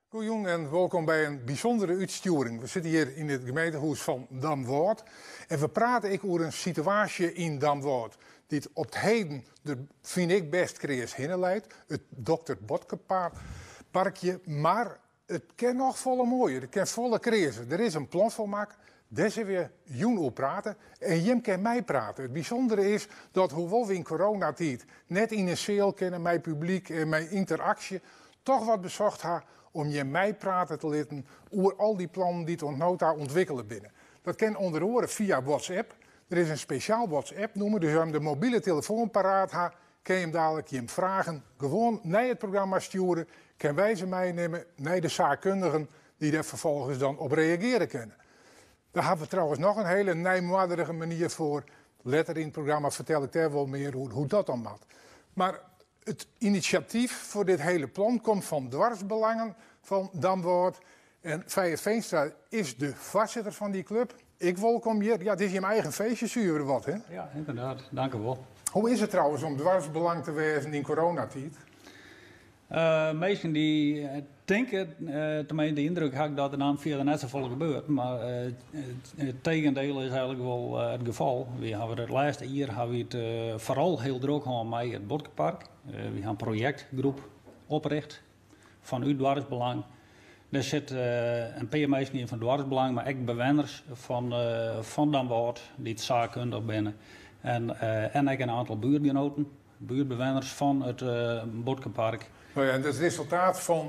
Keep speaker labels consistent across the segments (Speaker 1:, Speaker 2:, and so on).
Speaker 1: Goejûn en wolkom by in bysûndere útstjoering. We sitte hjir yn it gemeentehûs fan Damwâld en we prate ek oer in situaasje yn Damwâld dy't op 't heden der, fyn ik, bêst kreas hinne leit, it Dokter Botkeparkje. Mar it kin noch folle moaier, it kin folle kreazer. Der is in plan foar makke, dêr sille we jûn oer prate en jim kinne meiprate. It bysûndere is dat hoewol we yn coronatiid net yn in seal kinne mei publyk en mei ynteraksje, toch wat besocht ha om jim meiprate te litten oer al dy plannen dy't oant no ta ûntwikkele binne. Dat kin ûnder oare fia WhatsApp. Der is in spesjaal WhatsApp-nûmer, dus as jim de mobile telefoan paraat ha, kinne jim dalik jim fragen gewoan nei it programma stjoere, kinne wy se meinimme nei de saakkundigen dy't dêr ferfolgens dan op reagearje kinne. Dêr hawwe we trouwens noch in hiele nijmoadrige manier foar. Letter yn it programma fertel ik dêr wol mear oer hoe't dat dan moat. Mar it inisjatyf foar dit hiele plan komt fan Doarpsbelangen fan Damwâld. En Feije Veenstra is de foarsitter fan dy klup. Ek wolkom hjir. Ja, it is jim eigen feestje suver wat, hè?
Speaker 2: Ja, ynderdaad. Dank u wol.
Speaker 1: Hoe is it trouwens om doarpsbelang te wêzen yn coronatiid?
Speaker 2: Minsken dy't tinke, teminsten de yndruk ha ik dat der dan fierder net safolle gebeurt, mar it tegendeel is eigenlik wol it gefal. Wy hawwe it lêste jier hawwe wy it foaral hiel drok hân mei it Botkepark. Wy ha in projektgroep opricht fanút Doarpsbelang. Dêr sit in pear minsken yn fan Doarpsbelang, mar ek bewenners fan fan Damwâld dy't saakkundich binne en en ek in oantal buertgenoaten. Buertbewenners fan it Botkepark.
Speaker 1: No ja, en it resultaat fan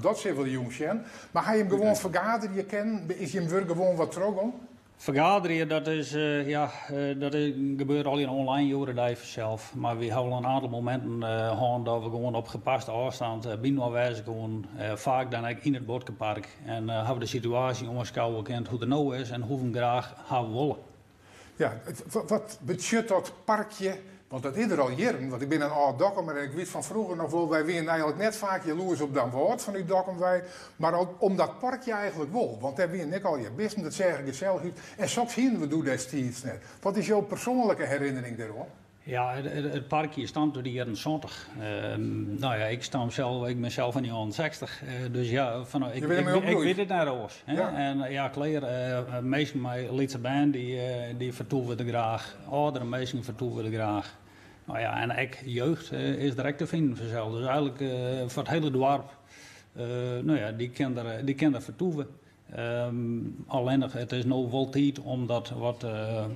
Speaker 1: dat sille we jûn sjen. Mar ha jim gewoan fergaderje kinnen? Is jim wurk gewoan wat trochgong?
Speaker 2: Fergaderje, dat is, ja, dat gebeurt allegear online hjoed-de-dei fansels. Mar wy hawwe wol in oantal mominten hân dat we gewoan op gepaste ôfstân byinoar wêze koenen. Faak dan ek yn it Botkepark. En hawwe de situaasje oanskouwe kind hoe't it no is en hoe't we 'm graach hawwe wolle.
Speaker 1: Ja, wat betsjut dat parkje? Want dat is der al jierren, want ik bin in âld Dokkumer en ik wit fan froeger noch wol, wy wienen eigenlik net faak jaloers op Damwâld fanút Dokkum wei, mar om dat parkje eigenlik wol, want dêr wienen ek allegear bisten, dat seach der gesellich út en soks hienen we doe destiids net. Wat is jo persoanlike herinnering dêroan?
Speaker 2: Ja, it parkje stamt út de jierren 70. No ja, ik stam sels, ik bin sels fan de jierren 60. Dus ja, fan, ik, ik, ik wit it net oars. Ja. En ja, klear, minsken mei lytse bern dy, dy fertoeve der graach. Âldere minsken fertoeve der graach. No ja, en ek jeugd is der ek te finen fansels. Dus eigenlik foar it hiele doarp, no ja, dy kin der, dy kin der fertoeve. Allinnich it is no wol tiid om dat wat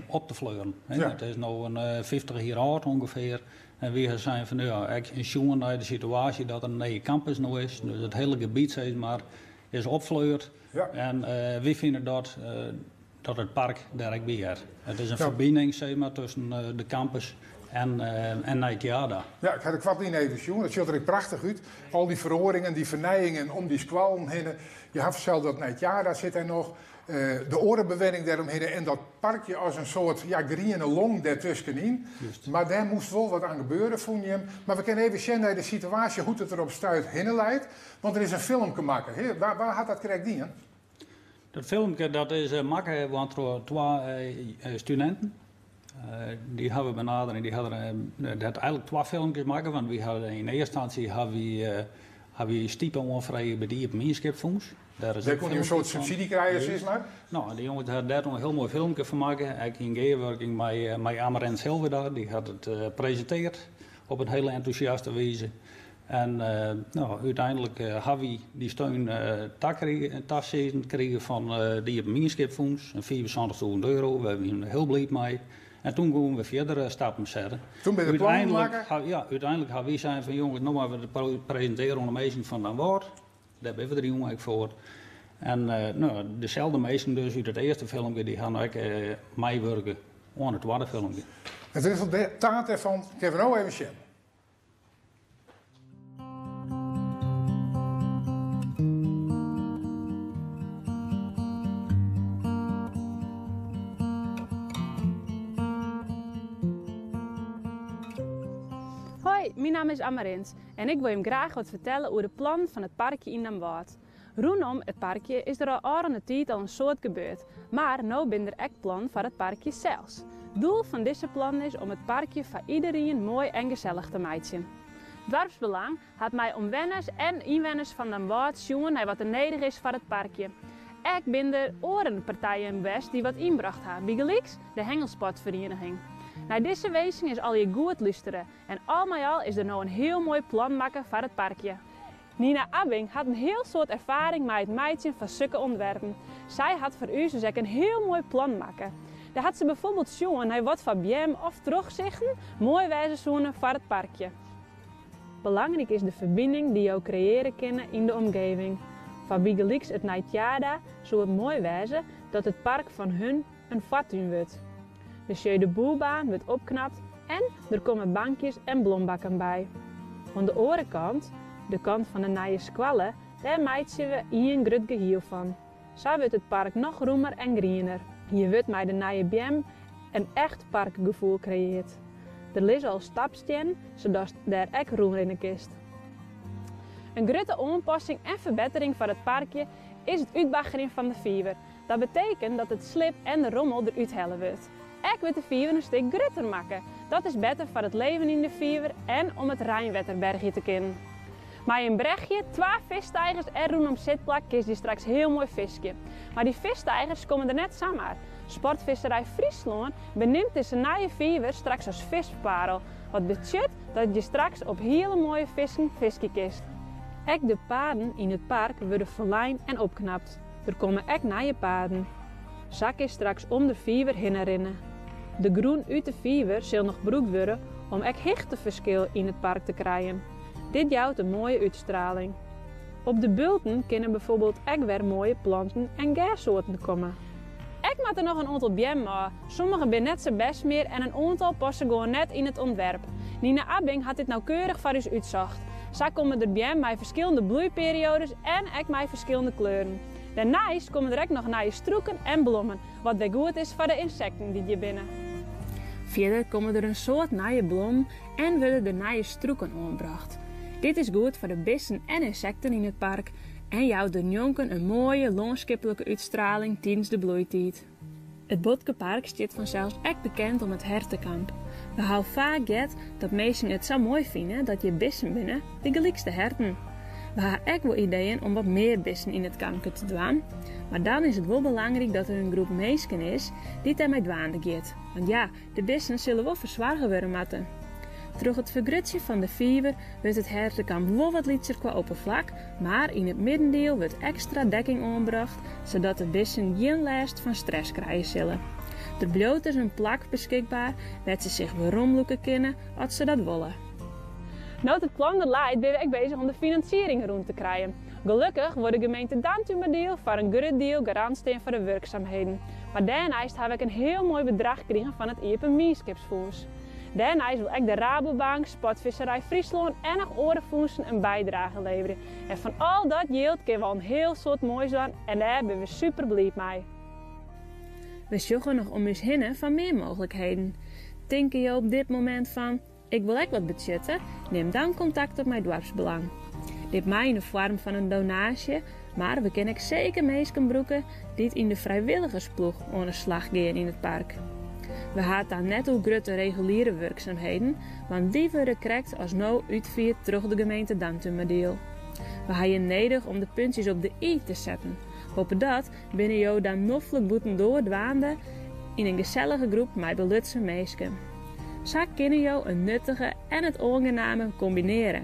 Speaker 2: op te fleuren. It is no in 50 jier âld ûngefear. En wy ha sein fan ja, ek sjoen nei de situaasje dat der in nije kampus no is. Dus it hiele gebiet sis mar is opfleurd. En wy fine dat dat it park dêr ek by heart. It is in ferbining sis mar tusken de kampus en en Nij Tjaarda.
Speaker 1: Ja, ik ha der koartlyn even sjoen. It sjocht der ek prachtich út. Al dy feroaringen, dy fernijingen om dy skoallen hinne. Je ha fansels dat Nij Tjaarda sit dêr noch, de oare bewenning dêromhinne en dat parkje as in soart ja, griene long dêrtuskenyn. Mar dêr moast wol wat oan gebeure, fûn jim. Mar we kinne even sjen nei de situaasje, hoe't it der op stuit hinne leit. Want der is in filmke makke. Wa hat dat krekt dien?
Speaker 2: Dat filmke dat is makke want troch twa studinten. Dy hawwe we benadere en dy hawwe der eigenlik twa filmkes makke, want wy hawwe yn earste ynstânsje hawwe wy hawwe wy stipe oanfrege by it Iepen Mienskipfûns.
Speaker 1: Dêr is koene je in soart subsydzje krije, sis mar.
Speaker 2: No, dy jonges hawwe dêr toen in hiel moai filmke fan makke, ek yn gearwurking mei mei Amarens Hilverda, dy hat it presintearre op in hiele entûsjaste wize. En no, úteinlik hawwe wy dy steun tasizzen krigen fan it Iepen Mienskipfûns, in 75.000 euro, wêr wiene we hiel bliid mei. En toen koene we fierder stappen sette.
Speaker 1: Toen binne der plannen makke?
Speaker 2: Ja, úteinlik hawwe wy sein fan jonges, no moatte we it presintearje oan de minsken fan Damwâld. Dêr binne we der jûn ek foar. En no, deselde minsken dus út it earste filmke, dy ha no ek meiwurke oan it twadde filmke.
Speaker 1: It resultaat dêrfan kinne we no even sjen.
Speaker 3: Hoi, myn namme is Amarins en ik wol jim graach wat fertelle oer de plannen fan it parkje yn Damwâld. Rûnom it parkje is der de ôfrûne tiid al in soad gebeurd, mar no binne der ek plannen foar it parkje sels. Doel fan dizze plannen is om it parkje foar iderien moai en gesellich te meitsjen. Doarpsbelang hat mei omwenners en ynwenners fan Damwâld sjoen nei wat der nedich is foar it parkje. Ek binne der oare partijen west dy't wat ynbrocht ha, bygelyks de hengelsportferieniging. Nei dizze winsken is allegear goed lústere en al mei al is der no in hiel moai plan makke foar it parkje. Nina Abbing hat in hiel soad erfaring mei it meitsjen fan sukke ûntwerpen. Sy hat foar ús dus ek in hiel moai plan makke. Dêr hat se byfoarbyld sjoen nei wat foar beam of trochsichten moai wêze soene foar it parkje. Belangryk is de ferbining dy't jo kreëarje kinne yn de omgeving. Foar bygelyks it Nij Tjaarda soe it moai wêze dat it park fan hun in foartún wurdt. De Jeu de Boulebaan wurdt opknapt en der komme bankjes en blombakken by. Oan de oare kant, de kant fan de nije skoalle, dêr meitsje we ien grut gehiel fan. Sa wurdt it park noch rûmer en griener. Hjir wurdt mei de nije beam in echt parkgefoel kreëard. Der lizze al stapstiennen, sadatst dêr ek rûnrinne kinst. In grutte oanpassing en ferbettering foar it parkje is it útbaggerjen fan de fiver. Dat betekent dat it slib en de rommel der úthelle wurdt. Ek wurdt de fiver in stik grutter makke. Dat is better foar it leven yn de fiver en om it reinwetter bergje te kinnen. Mei in brechje, twa fisksteigers en rûnom sitplak kinst hjir straks hiel moai fiskje. Mar dy fisksteigers komme der net samar. Sportvisserij Fryslân benimt dizze nije fiver straks as fiskparel, wat betsjut dat je straks op hiele moaie fisken fiskje kinst. Ek de paden yn it park wurde ferlein en opknapt. Der komme ek nije paden. Sa kinst straks om de fiver hinne rinne. De grûn út de fiver sil noch brûkt wurde om ek hichteferskil yn it park te krijen. Dit jout in moaie útstraling. Op de bulten kinne byfoarbyld ek wer moaie planten en gerssoarten komme. Ek moat der noch in oantal beammen ôf, sommige binne net sa bêst mear en in oantal passe gewoan net yn it ûntwerp. Nina Abbing hat dit nauwkeurich foar ús útsocht. Sa komme der beammen mei ferskillende bloeiperioades en ek mei ferskillende kleuren. Dêrneist komme der ek noch nije strûken en blommen, wat wer goed is foar de ynsekten dy't hjir binne. Fierder komme der in soad nije blommen en wurde der nije strûken oanbrocht. Dit is goed foar de bisten en ynsekten yn it park en jout dernjonken in moaie lânskiplike útstraling tidens de bloeitiid. It Botkepark stiet fansels ek bekend om it hertekamp. We hawwe faak heard dat minsken it sa moai fine dat hjir bisten binne, bygelyks de herten. We ha ek wol ideeën om wat mear bisten yn it kampke te dwaan, mar dan is it wol belangryk dat der in groep minsken is dy't dêrmei dwaande giet. Want ja, de bisten sille wol fersoarge wurde moatte. Troch it fergrutsjen fan de fiver wurdt it hertekamp wol wat lytser kwa opperflak, mar yn it middendiel wurdt ekstra dekking oanbrocht, sadat de bisten gjin lêst fan stress krije sille. Der bliuwt dus in plak beskikber wêr't se sich weromlûke kinne as se dat wolle. No't it plan der leit, binne we ek bezich om de finansiering rûn te krijen. Gelokkich wol de gemeente Dantumadiel foar in grut diel garant stean foar de wurksumheden. Mar dêrneist hawwe we ek in hiel moai bedrach krigen fan it Iepen Mienskipsfûns. Dêrneist wol ek de Rabobank, Sportvisserij Fryslân en noch oare fûnsen in bydrage leverje. En fan al dat jild kinne we al in hiel soad moais dwaan en dêr binne we super bliid mei. We sjogge noch om ús hinne foar mear mooglikheden. Tinke jo op dit momint fan, ik wol ek wat betsjutte? Nim dan kontakt op mei Doarpsbelang. Dit mei yn de foarm fan in donaasje, mar we kinne ek seker minsken brûke dy't yn de frijwilligersploech oan 'e slach gean yn it park. We ha it dan net oer grutte reguliere wurksumheden, want dy wurde krekt as no útfierd troch de gemeente Dantumadiel. We ha jim nedich om de puntsjes op de i te setten. Boppedat binne jo dan noflik bûtendoar dwaande yn in gesellige groep mei belutsen minsken. Sa kinne jo it nuttige en it oangename kombinearje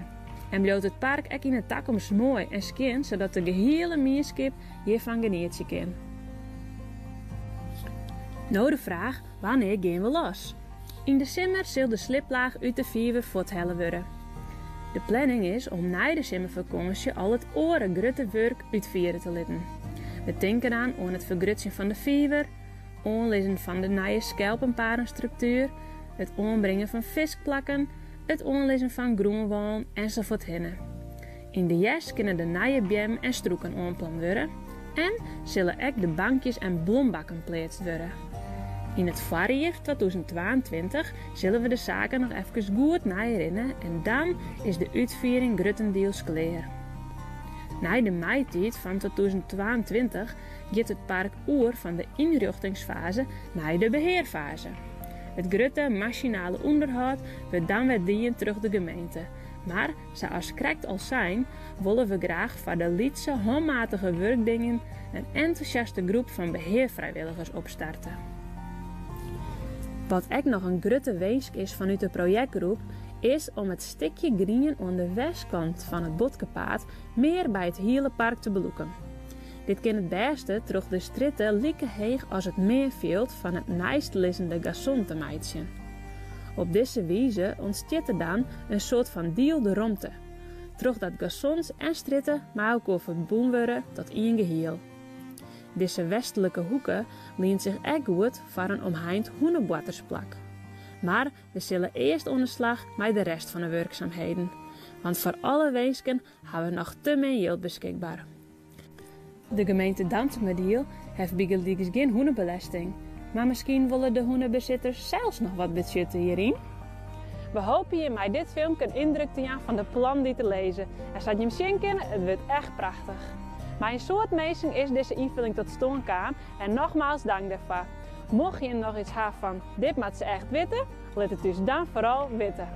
Speaker 3: en bliuwt it park ek yn 'e takomst moai en skjin sadat de gehiele mienskip hjirfan genietsje kin. No de fraach, wannear gean we los? Yn de simmer sil de sliplaach út de fiver fuorthelle wurde. De planning is om nei de simmerfakânsje al it oare grutte wurk útfiere te litten. We tinke dan oan it fergrutsjen fan de fiver, oanlizzen fan de nije skelpenpadenstruktuer, it oanbringen fan fiskplakken, it oanlizzen fan grûnwâlen ensafuorthinne. Yn de hjerst kinne de nije beammen en strûken oanplant wurde en sille ek de bankjes en blombakken pleatst wurde. Yn it foarjier 2022 sille we de saken noch efkes goed neirinne en dan is de útfiering gruttendiels klear. Nei de maitiid fan 2022 giet it park oer fan de ynrjochtingsfaze nei de behearfaze. It grutte masinale ûnderhâld wurdt dan wer dien troch de gemeente. Mar, sa as krekt al sein, wolle we graach foar de lytse hânmatige wurkdingen in entûsjaste groep fan behearfrijwilligers opstarte. Wat ek noch in grutte winsk is fanút de projektgroep, is om it stikje grien oan de westkant fan it Botkepaad mear by it hiele park te belûken. Dit kin it bêste troch de strjitte like heech as it meanfjild fan it neistlizzende gazon te meitsjen. Op dizze wize ûntstiet der dan in soart fan dielde romte, trochdat gazons en strjitte mei elkoar ferbûn wurde tot ien gehiel. Dizze westlike hoeke lient sich ek goed foar in omheind hûneboartersplak. Mar we sille earst oan de slach mei de rest fan de wurksamheden, want foar alle winsken hawwe we noch te min jild beskikber. De gemeente Dantumadiel heft bygelyks gjin hûnebelesting, mar miskien wolle de hûnebesitters sels noch wat betsjutte hjiryn? We hoopje jim mei dit filmke in yndruk te jaan fan de plannen dy't der lizze en sa't jim sjen kinne, it wurdt echt prachtich. Mei in soad minsken is dizze ynfulling tot stân kaam en nogmaals dank dêrfoar. Mocht jim noch iets ha fan dit moat se echt witte, lit it ús dan foaral witte.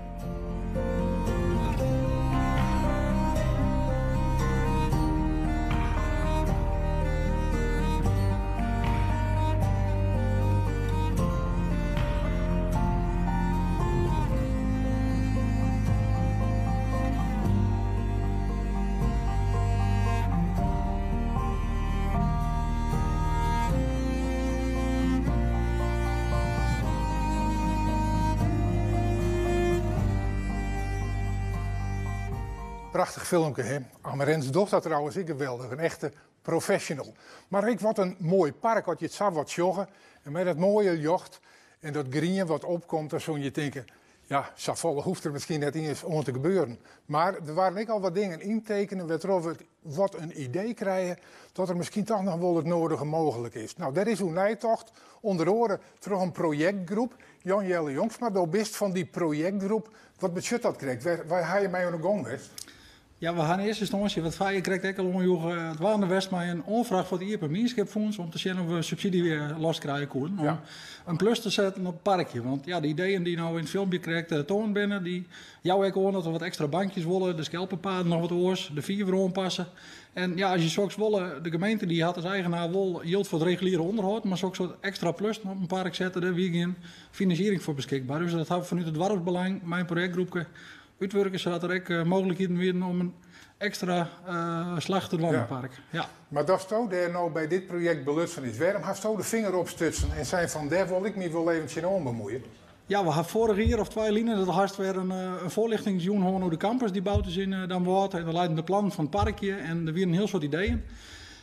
Speaker 1: Prachtich filmke, hè? Amarens docht dat trouwens ek geweldich, in echte professional. Mar ek wat in moai park as je it sa wat sjogge en mei dat moaie ljocht en dat grien wat opkomt, dan soene je tinke, Ja, safolle hoecht der miskien net iens oan te gebeuren. Mar der waarden ek al wat dingen yntekene wêrtroch we wat in idee krije dat der miskien toch noch wol it nodige mooglik is. No, dêr is oer neitocht, ûnder oare troch in projektgroep. Jan Jelle Jongsma, do bist fan dy projektgroep. Wat betsjut dat krekt? Wêr ha je mei oan de gong west?
Speaker 4: Ja, we ha yn earste ynstânsje, wat Feie krekt ek al oanjoech, dwaande west mei in oanfraach foar it Iepen Mienskipfûns om te sjen of we subsydzje los krije koenen om in plus te setten op it parkje. Want ja, de ideeën dy't no yn it filmpje krekt toand binne, dy jouwe ek oan dat we wat ekstra bankjes wolle, de skelpepaden noch wat oars, de fiver oanpasse. En ja, as je soks wolle, de gemeente dy hat as eigenaar wol jild foar it reguliere ûnderhâld, mar soks ekstra plussen op in park sette, dêr wie gjin finansiering foar beskikber. Dus dat ha we fanút it doarpsbelang mei in projektgroepke útwurke sadat der ek mooglikheden wienen om in ekstra slach te dwaan yn it park.
Speaker 1: Ja. Mar datsto dêr no by dit projekt belutsen is, wêrom hasto de finger opstutsen en sein fan dêr wol ik my wol even tsjinoan bemoeie?
Speaker 4: Ja, we ha foarich jier of twa jier lyn dat hast wer in foarljochtingsjûn hân oer de campus dy't boud is yn Damwâld. En der leinen de plannen fan it parkje en der wienen in hiel soad ideeën.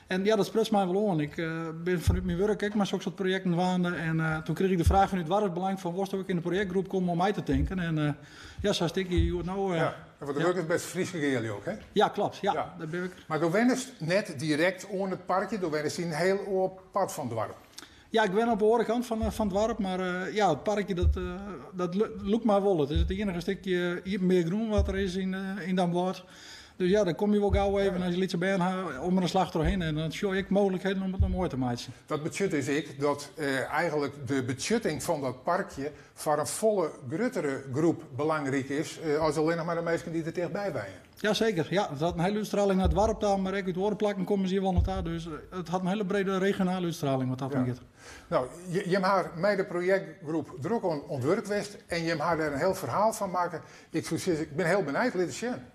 Speaker 4: En ja, dat spruts my wol oan. Ik bin fanút myn wurk ek mei soksoart projekten dwaande. En toen krige ik de fraach fanút Doarpsbelang fan wolsto ek yn de projektgroep komme om mei te tinken. En ja, sa stean ik hjir hjoed no.
Speaker 1: Ja, want do wurkest by it Fryske Gea leau ik, hè?
Speaker 4: Ja, klopt. Ja, ja. Dêr bin ik.
Speaker 1: Mar do wennest net direkt oan it parkje, do wennest yn in hiel oar part fan it doarp.
Speaker 4: Ja, ik wen op de oare kant fan it doarp, mar ja, it parkje dat, dat lûkt my wol. It is it iennige stikje iepenbier grûn wat der is yn Damwâld. Dus ja, dan komme je wol gau even as je lytse bern ha om der in slach trochhinne en dan sjoch ik mooglikheden om it noch moai te meitsjen.
Speaker 1: Dat betsjut dus ek dat eigenlik de betsjutting fan dat parkje foar in folle gruttere groep belangryk is as allinnich mar de minsken dy't der tichtby wenje.
Speaker 4: Jaseker, ja. It hat in hiele útstraling nei it doarp ta, mar ek út oare plakken komme se hjir wol nei ta. Dus it hat in hiele brede regionale útstraling wat dat oangiet.
Speaker 1: No, jim ha mei de projektgroep drok oan it wurk west en jim ha dêr in hiel ferhaal fan makke. Ik soe sizze, ik bin hiel benijd, lit it sjen.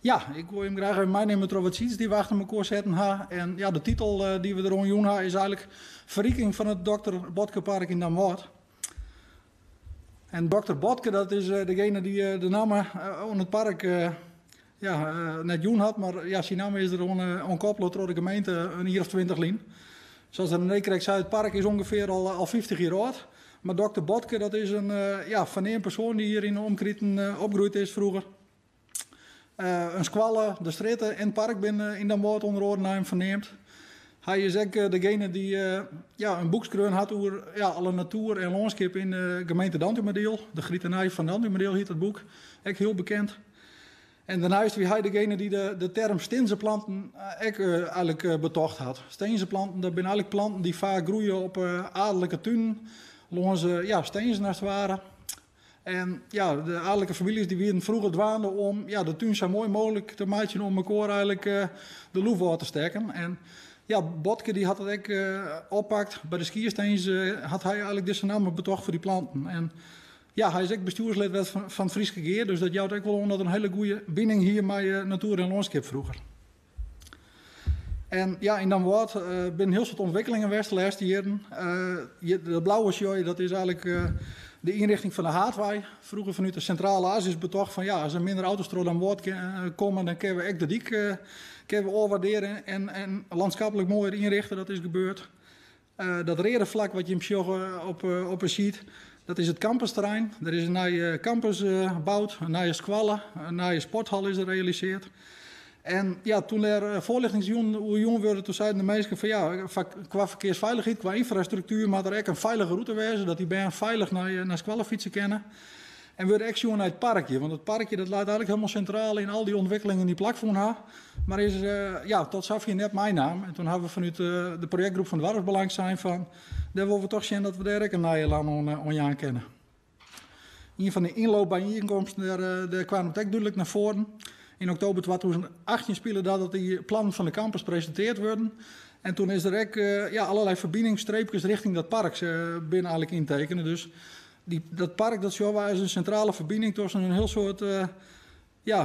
Speaker 4: Ja, ik wol jim graach even meinimme troch wat sheets dy't we achter mekoar setten ha. En ja, de titel dy't we deroan jûn ha is eigenlik Ferriking fan it Dokter Botkepark yn Damwâld. En dokter Botke, dat is degene dy't de namme oan it park ja, net jûn hat, mar ja, syn namme is der oan koppele troch de gemeente in jier of 20 lyn. Sa't René krekt sei, it park is ûngefear al 50 jier âld. Mar dokter Botke, dat is in ja, ferneamd persoan dy't hjir yn de omkriten opgroeid is froeger. In skoalle, de strjitte en it park binne yn Damwâld ûnder oaren nei him ferneamd. Hy is ek degene dy't ja, in boek skreaun hat oer ja, alle natoer en lânskip yn de gemeente Dantumadiel. De Gritenij fan Dantumadiel hiet dat boek, ek hiel bekend. En dêrneist wie hy degene dy't de, de term stinzeplanten ek eigenlik betocht hat. Stinzeplanten, dat binne eigenlik planten dy't faak groeie op adelike tunen, lâns ja, stinzen as it ware. En ja, de aadlike famyljes die wienen froeger dwaande om ja, de tún sa moai mooglik te meitsjen om mekoar eigenlik de loef ôf te stekken. En ja, Botke die hat dat ek oppakt. By de Skierstins hat hy eigenlik dizze namme betocht foar dy planten. En ja, hy is ek bestjoerslid west fan it Fryske Gea, dus dat jout ek wol oan dat er in hiele goede bining hie mei natoer en lânskip froeger. En ja, yn Damwâld binne in hiel soad ûntwikkelingen west de lêste jierren. De blauwe sjogge je, dat is eigenlik de ynrichting fan de Haadwei. Froeger fanút de Sintrale As is betocht fan ja, as der minder auto's troch Damwâld komme, dan kinne we ek de dyk kinne we ôfwaardearje en lanskaplik moaier ynrichte. Dat is gebeurd. Dat reade flak wat jim sjogge op 'e sheet, dat is it campusterrein. Der is in nije campus boud, in nije skoalle, in nije sporthal is der realiseard. En ja, toen der foarljochtingsjûnen oer jûn wurde, toen seiden de minsken fan ja, kwa ferkearsfeilichheid, kwa ynfrastruktuer moat der ek in feilige rûte wêze, dat dy bern feilich nei skoalle fytse kinne. En wurde ek sjoen nei it parkje, want it parkje dat leit eigenlik hielendal sintraal yn al dy ûntwikkelingen dy't plakfûn ha, mar is ja, tot safier net meinaam. En toen hawwe we fanút de projektgroep fan Doarpsbelang sein fan, dêr wolle we toch sjen dat we dêr ek in nije elan oan jaan kinne. Ien fan de ynloopbyienkomsten dêr, dêr kwaam it ek dúdlik nei foaren. Yn oktober 2018 spile dat dat dy plannen fan de campus presinteard wurden. En toen is der ek ja, allerlei ferbiningsstreepkes richting dat park binne eigenlik yntekene. Dus Dy, dat park dat sjogge wy as in sintrale ferbining tusken in hiel soad ja,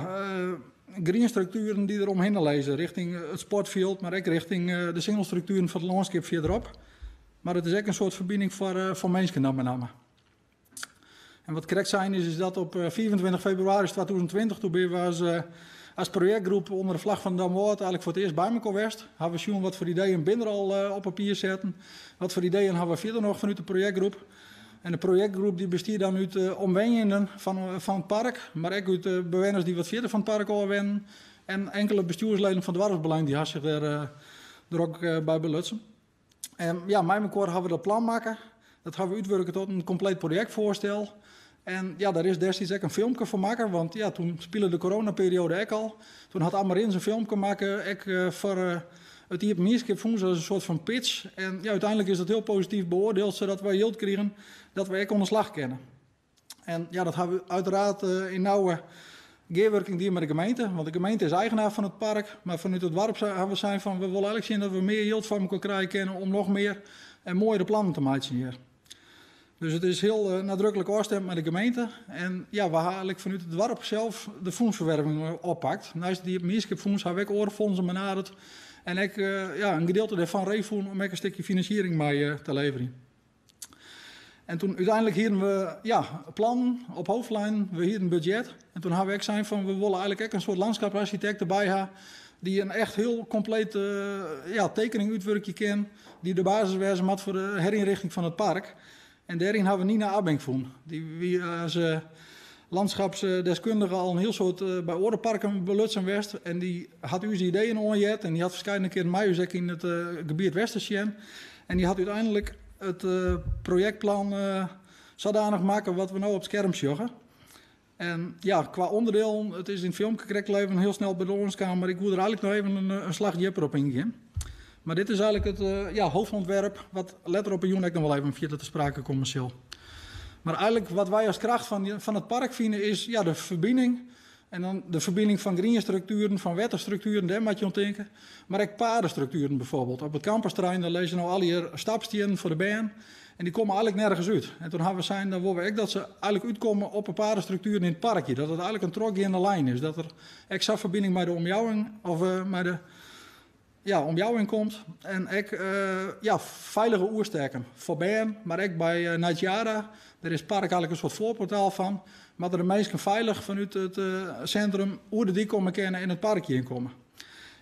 Speaker 4: grienstruktueren dy't der omhinne lizze, richting it sportfjild, mar ek richting de singelstruktueren fan it lânskip fierderop. Mar it is ek in soart ferbining foar, foar minsken dan mei namme. En wat krekt sein is, is dat op 25 februari 2020, toen binne we as, as projektgroep ûnder de flach fan Damwâld eigenlik foar it earst by mekoar west. Hawwe we sjoen wat foar ideeën binne der al op papier setten, wat foar ideeën hawwe we fierder noch fanút de projektgroep. En de projektgroep die bestiet dan út omwenjenden fan, fan it park, mar ek út bewenners dy't wat fierder fan it park ôf wennen. En inkele bestjoersleden fan Doarpsbelang die ha sich dêr, der ek by belutsen. En ja, mei mekoar hawwe we dat plan makke. Dat hawwe we útwurke tot in kompleet projektfoarstel. En ja, dêr is destiids ek in filmke foar makke, want ja, toen spile de coronaperiode ek al. Toen hat Amarins in filmke makke, ek foar it Iepen Mienskipfûns as in soart fan pitch. En ja, úteinlik is dat hiel posityf beoardield, sadat wy jild krigen dat wy ek oan de slach kinne. En ja, dat hawwe we uiteraard yn nauwe gearwurking dien mei de gemeente, want de gemeente is eigenaar fan it park. Mar fanút it doarp hawwe we sein fan we wolle eigenlik sjen dat we mear jild foar mekoar krije kinne om noch mear en moaiere plannen te meitsjen hjir. Dus it is hiel nadruklik ôfstimd mei de gemeente. En ja, we ha eigenlik fanút it doarp sels de fûnsferwerving oppakt. Neist it Iepen Mienskipfûns ha we ek oare fûnsen benaderd en ek ja, in gedielte dêrfan ree fûn om ek in stikje finansiering mei te leverjen. En toen úteinlik hienen we ja, plannen op hoofdlijnen, we hienen budget. En toen hawwe we ek sein fan we wolle eigenlik ek in soart landschapsarchitect derby ha dy't in echt hiel kompleet ja, tekening útwurkje kin, dy't de basis wêze moat foar de herynrichting fan it park. En dêryn hawwe we Nina Abbing fûn. Dy wie as landschapsdeskundige al in hiel soad by oare parken belutsen west. En dy hat ús ideeën oanheard en dy hat ferskeidenene kearen mei ús ek yn it gebiet west te sjen. En dy hat úteinlik it projektplan sadanich makke wat we no op it skerm sjogge. En ja, kwa ûnderdielen, it is yn it filmke krekt al even hiel snel by de lâns kaam, mar ik woe der eigenlik noch even in slach djipper op yngean. Mar dit is eigenlik it ja, hoofdontwerp, wat letter op 'e jûn ek noch wol even fierder te sprake komme sil. Mar eigenlik wat wy as kracht fan it park fine is ja, de ferbining. En dan de ferbining fan grienstruktueren, fan wetterstruktueren, dêr moat je oan tinke. Mar ek padestruktueren bijvoorbeeld. Op it campusterrein daar lizze no allegear stapstiennen foar de bern. En dy komme eigenlik nergens út. En toen hawwe we sein, dan wolle we ek dat se eigenlik útkomme op 'e padestruktueren yn it parkje. Dat it eigenlik in trochgeande lijn is. Dat der ek sa'n ferbining mei de omjouwing of mei de ja, omjouwing komt. En ek ja, feilige oerstekken foar bern, mar ek by Nijtjara. Dêr is it park eigenlik in soart foarportaal fan. Moatte de minsken feilich fanút it sintrum oer de dyk komme kinne en it parkje ynkomme.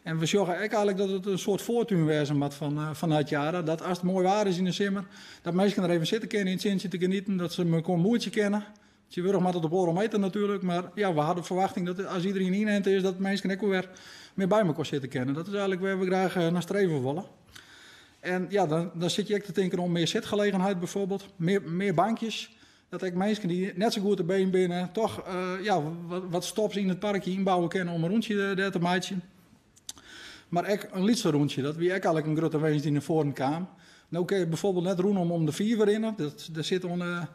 Speaker 4: En we sjogge ek eigenlik dat it in soart foartún wêze moat fan Nijtjara. Dat as it moai waar is yn de simmer, dat minsken der even sitte kinne yn it sintsje te genieten, dat se mekoar moetsje kinne. Tsjintwurdich moat it op oardel meter natuerlik, mar ja, we ha de ferwachting dat as iderien yninte is, dat minsken ek wol wer mear by mekoar sitte kinne. Dat is eigenlik wêr't we graach nei streve wolle. En ja, dan sit je ek te tinken om mear sitgelegenheid bijvoorbeeld, mear bankjes. Dat ek minsken dy't net sa goed te been binne, toch ja, wat stops yn it parkje ynbouwe kinne om in rûntsje dêr te meitsjen. Mar ek in lytser rûntsje, dat wie ek eigenlik in grutte winsk dy't nei foaren kaam. No kinne je bijvoorbeeld net rûnom om de fiver rinne, dat, der sit oan de,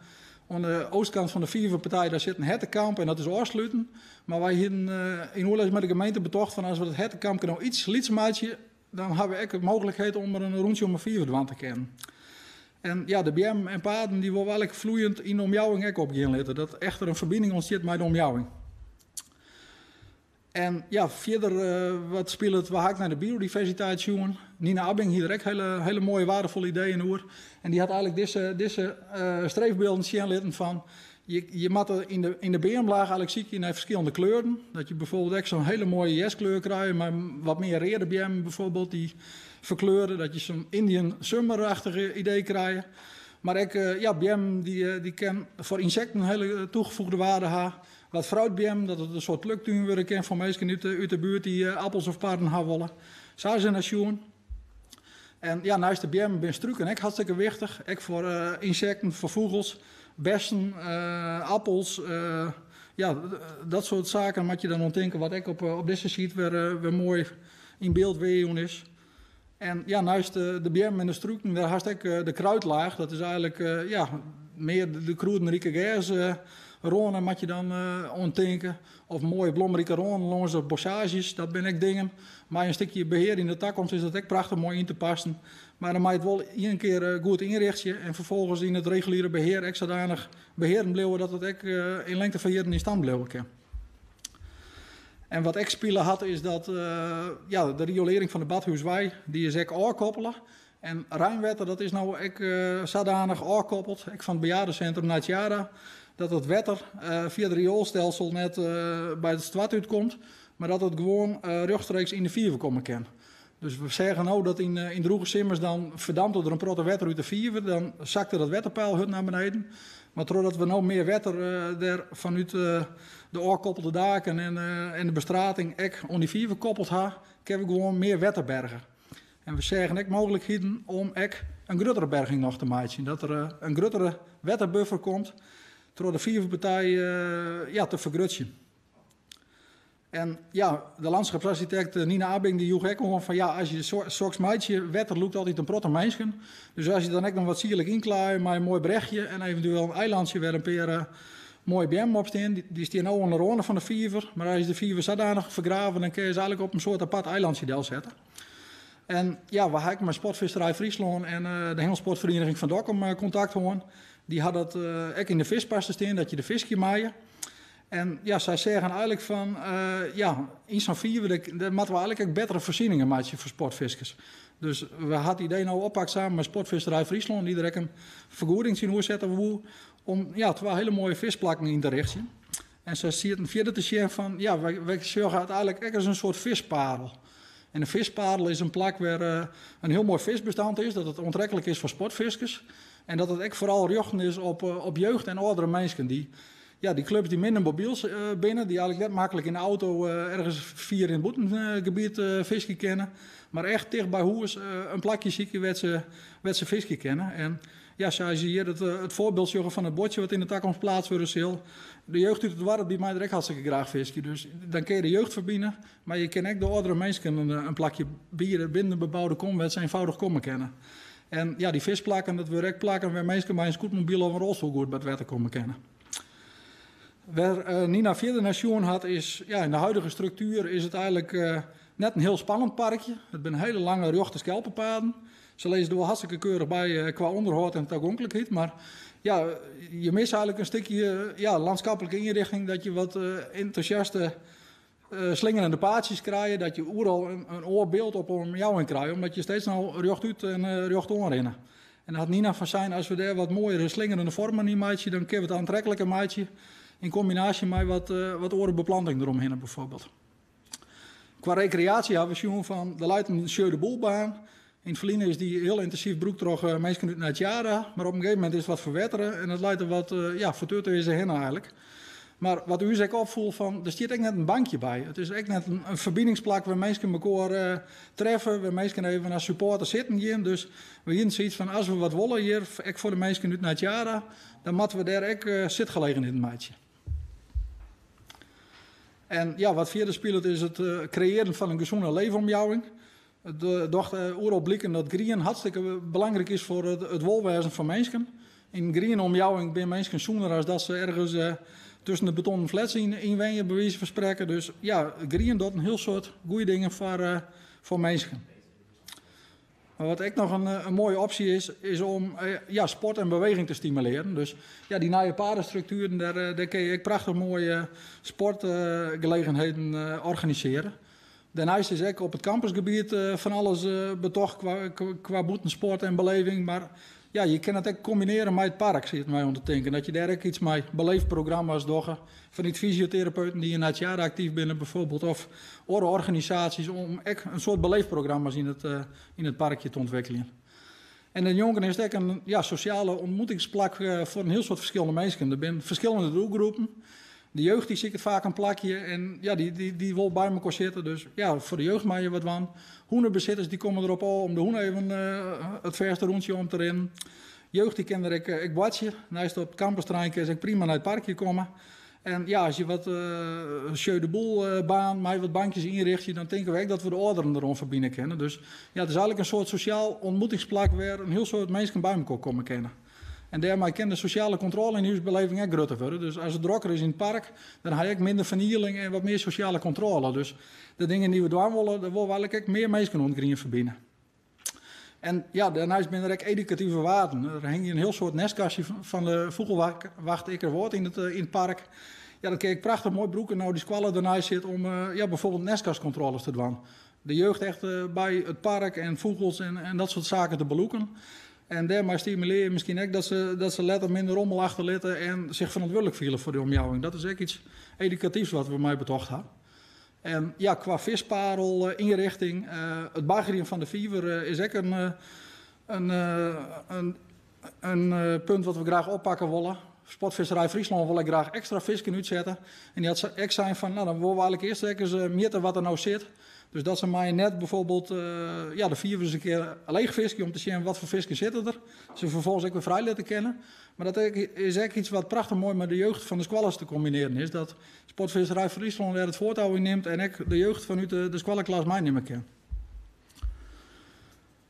Speaker 4: Oan de oastkant fan de fiverpartij daar sit in hertekamp en dat is ôfsluten. Mar wy hienen yn oerlis mei de gemeente betocht fan as we dat hertekampke no iets lytser meitsje, dan hawwe we ek de mooglikheid om der in rûntsje om 'e fiver dwaan te kinnen. En ja, de beammen en paden dy wolle we eigentlik floeiend yn de omjouwing ek opgean litte, dat echt der in ferbining ûntstiet mei de omjouwing. En ja, fierder wat spilet, we ha ek nei de biodiversiteit sjoen. Nina Abbing hie der ek hele, hele moaie waardefolle ideeën oer. En dy hat eigentlik dizze, dizze streefbylden sjen litten fan je, je moatte yn de, yn de beamlaach eigentlik sykje nei ferskillende kleuren. Dat je bijvoorbeeld ek zo'n hele mooie hjerstkleur krije mei wat mear reade beammen bijvoorbeeld die ferkleure. Dat je zo'n Indian summer-achtige idee krije. Mar ek ja, beammen dy, dy kin foar ynsekten in hele toegevoegde waarde ha. Wat fruitbeammen, dat it in soart pluktún wurde kin foar minsken út de, út de buert dy't appels of parren ha wolle. Sa is der nei sjoen. En ja, neist de beammen binne struken ek hartstikke wichtich. Ek foar ynsekten, foar fûgels, bessen, appels. Ja, dat soart saken moat je dan oan tinke wat ek op, op dizze site wer, wer moai yn byld wearjûn is. En ja, neist de beammen en de struken, dêr hast ek de kruidlaach. Dat is eigentlik ja, mear de krûdenrike gers râne moat je dan oan tinke. Of moaie blomrike rânen lâns de bossaazjes, dat binne ek dingen. Mei in stikje behear yn de takomst is dat ek prachtich moai yn te passen. Mar dan moat je it wol ien kear goed ynrichtsje en ferfolgens yn it reguliere behear ek sadanich behearen bliuwe dat it ek yn lengte fan jierren yn stand bliuwe kin. En wat ek spile hat is dat ja, de riolering fan de Badhúswei dy is ek ôfkoppele. En reinwetter dat is no ek sadanich ôfkoppeld, ek fan it bejaardesintrum nei Tjara, dat it wetter fia it rioelstelsel net by it stoart útkomt, mar dat it gewoan rjochtstreeks yn de fiver komme kin. Dus we seagen no dat yn yn drûge simmers dan ferdampt der in protte wetter út de fiver, dan sakte dat wetterpeil hurd nei beneden. Mar trochdat we no mear wetter dêr fanút de ôfkoppelde daken en en de bestrating ek oan dy fiver koppeld ha, kinne we gewoan mear wetter berge. En we seagen ek mooglikheden om ek in gruttere berging noch te meitsjen, dat der in gruttere wetterbuffer komt troch de fiverpartij ja, te fergrutsjen. En ja, de landschapsarchitect Nina Abbing dy joech ek oan fan ja, as je soks meitsje, wetter lûkt altyd in protte minsken. Dus as je dan ek noch wat sierlik ynklaaie mei in moai brechje en eventueel in eilantsje wêr in pear moaie beammen op stean, dy stean no oan de râne fan de fiver, mar as je de fiver sadanich fergrave, dan kinne je se eigentlik op in soart apart eilantsje delsette. En ja, we ha ek mei Sportvisserij Fryslân en de Hengelsportvereniging fan Dokkum kontakt hân. Dy ha dat ek yn de fispassen stean, dat je de fiskje meie. En ja, sy seagen eigentlik fan, ja, yn sa'n fiver, dêr moatte we eigentlik ek bettere foarsieningen meitsje foar sportfiskers. Dus we ha it idee no oppakt samen mei Sportvisserij Fryslân, dy't der ek in fergoeding tsjinoer sette woe, om ja, twa hele moaie fisplakken yn te richtsjen. En sy sieten fierder te sjen fan, ja, wy sjogge it eigentlik ek as in soart fisparel. En in fisparel is in plak wêr in hiel moai fisbestand is, dat it oantreklik is foar sportfiskers. En dat it ek foaral rjochten is op, op jeugd en âldere minsken dy, ja, dy klups dy't minder mobyl binne, dy't eigentlik net maklik yn de auto ergens fier yn it bûtengebiet fiskje kinne, mar echt ticht by hûs in plakje sykje wêr't se, wêr't se fiskje kinne. En ja, sa as je hjir it, it foarbyld sjogge fan it buordsje wat yn de takomst pleatst wurde sil, de jeugd út it doarp dy mei der ek hartstikke graach fiskje. Dus dan kinne je de jeugd ferbine, mar je kinne ek de âldere minsken in, in plakje biede binnen de beboude kom wêr't se eenvoudig komme kinne. En ja, dy fisplakken, dat wurde ek plakken wêr minsken mei in scootmobyl of in rolstoel goed by it wetter komme kinne. Wêr Nina fierder nei sjoen hat is, ja, yn de huidige struktuer is it eigentlik net in hiel spannend parkje. It binne hele lange rjochte skelpepaden. Se lizze der wol hartstikke keurich by kwa ûnderhâld en tagonklikheid, mar ja, je misse eigentlik in stikje ja, landschappelijke ynrichting dat je wat entûsjaste slingerende paadsjes krije, dat je oeral in oar byld op 'e omjouwing krije, omdat je steeds no rjochtút en rjochtoan rinne. En dan hat Nina fan sein, as we dêr wat moaiere slingerende foarmen yn meitsje, dan kinne we it oantrekliker meitsje, yn kombinaasje mei wat, wat oare beplanting deromhinne bijvoorbeeld. Kwa rekreaasje hawwe we sjoen fan, der leit in jeu de boulebaan. Yn it ferline is dy hiel yntinsyf brûkt troch minsken út Nijtjara, mar op in gegeven momint is it wat ferwettere en it leit der wat, ja, fertutearze hinne eigentlik. Mar wat ús ek opfoel fan, der stiet ek net in bankje by. It is ek net in ferbiningsplak wêr minsken mekoar treffe, wêr minsken even as supporter sitten gean. Dus we hienen soiets fan, as we wat wolle hjir, ek foar de minsken út Nijtjara, dan moatte we dêr ek sitgelegenheden meitsje. En ja, wat fierder spilet is it kreëaren fan in gesûne leefomjouwing. It docht oeral bliken dat grien hartstikke belangryk is foar it wolwêzen fan minsken. Yn in griene omjouwing binne minsken sûner as dat se ergens tusken de betonnen flats yn wenje, by wize fan sprekken. Dus ja, grien docht in hiel soad goede dingen foar minsken. Mar wat ek noch in moaie opsje is, is om ja, sport en beweging te stimulearjen. Dus ja, dy nije padestruktueren, dêr kinne je ek prachtich moaie sportgelegenheden organisearje. Dêrneist is ek op it kampusgebiet fan alles betocht kwa bûtensport en beleving. Mar ja, je kinne it ek kombinearje mei it park, sieten wy oan te tinken. Dat je dêr ek iets mei beleefprogramma's dogge. Fanút fysioterapeuten dy't yn Atsjada aktyf binne bijvoorbeeld, of oare organisaasjes om ek in soart beleefprogramma's yn it parkje te ûntwikkeljen. En dêrnjonken is it ek in ja, sosjale ontmoetingsplak foar in hiel soad ferskillende minsken. Der binne ferskillende doelgroepen. De jeugd dy siket faak in plakje en ja, dy wol by mekoar sitte. Dus ja, foar de jeugd meie je wat dwaan. Hûnebesitters dy komme derop ôf om de hûn even it fêste rûntsje om te rinnen. Jeugd dy kin der ek boartsje. Neist op it kampusterrein kinne se ek prima nei it parkje komme. En ja, as je wat jeu de boule baan mei wat bankjes ynrichtsje, dan tinke we ek dat we de âlderen deroan ferbine kinne. Dus ja, it is eigenlik in soart sosjaal ontmoetingsplak wêr in hiel soad minsken by mekoar komme kinne. En dêrmei kin de sosjale kontrôle yn ús beleving ek grutter wurde. Dus as it drokker is yn it park, dan ha je ek minder fernieling en wat mear sosjale kontrôle. Dus de dingen dy't we dwaan wolle, dêr wolle we eigenlik ek mear minsken oan it grien ferbine. En ja, dêrneist binne der ek edukative waarden. Der hingje in hiel soad nestkastjes fan de fûgelwacht Ikkerwâld yn it park. Ja, dat kin je ek prachtich moai brûke no dy skoalle derneist sit om ja, bijvoorbeeld nestkastkontrôles te dwaan. De jeugd echt by it park en fûgels en dat soart saken te belûken. En dêrmei stimulearje je miskien ek dat se letter minder rommel achterlitte en sich ferantwurdlik fiele foar de omjouwing. Dat is ek iets edukatyfs wat we mei betocht ha. En ja, kwa visparel-ynrichting, it baggerjen fan de fiver is ek in punt wat we graach oppakke wolle. Sportvisserij Fryslân wol ek graach ekstra fisken útsette. En dy hat ek sein fan, no dan wolle we eigenlik earst ek ris mjitte wat der no sit. Dus dat se mei in net bijvoorbeeld ja, de fiver ris in kear leech fiskje om te sjen wat foar fisken sitte der. Se ferfolgens ek wer frij litte kinne. Mar dat is ek iets wat prachtich moai mei de jeugd fan de skoalles te kombinearjen is. Dat Sportvisserij Fryslân dêr it foartou yn nimt en ek de jeugd fanút de skoalleklas meinimme kin.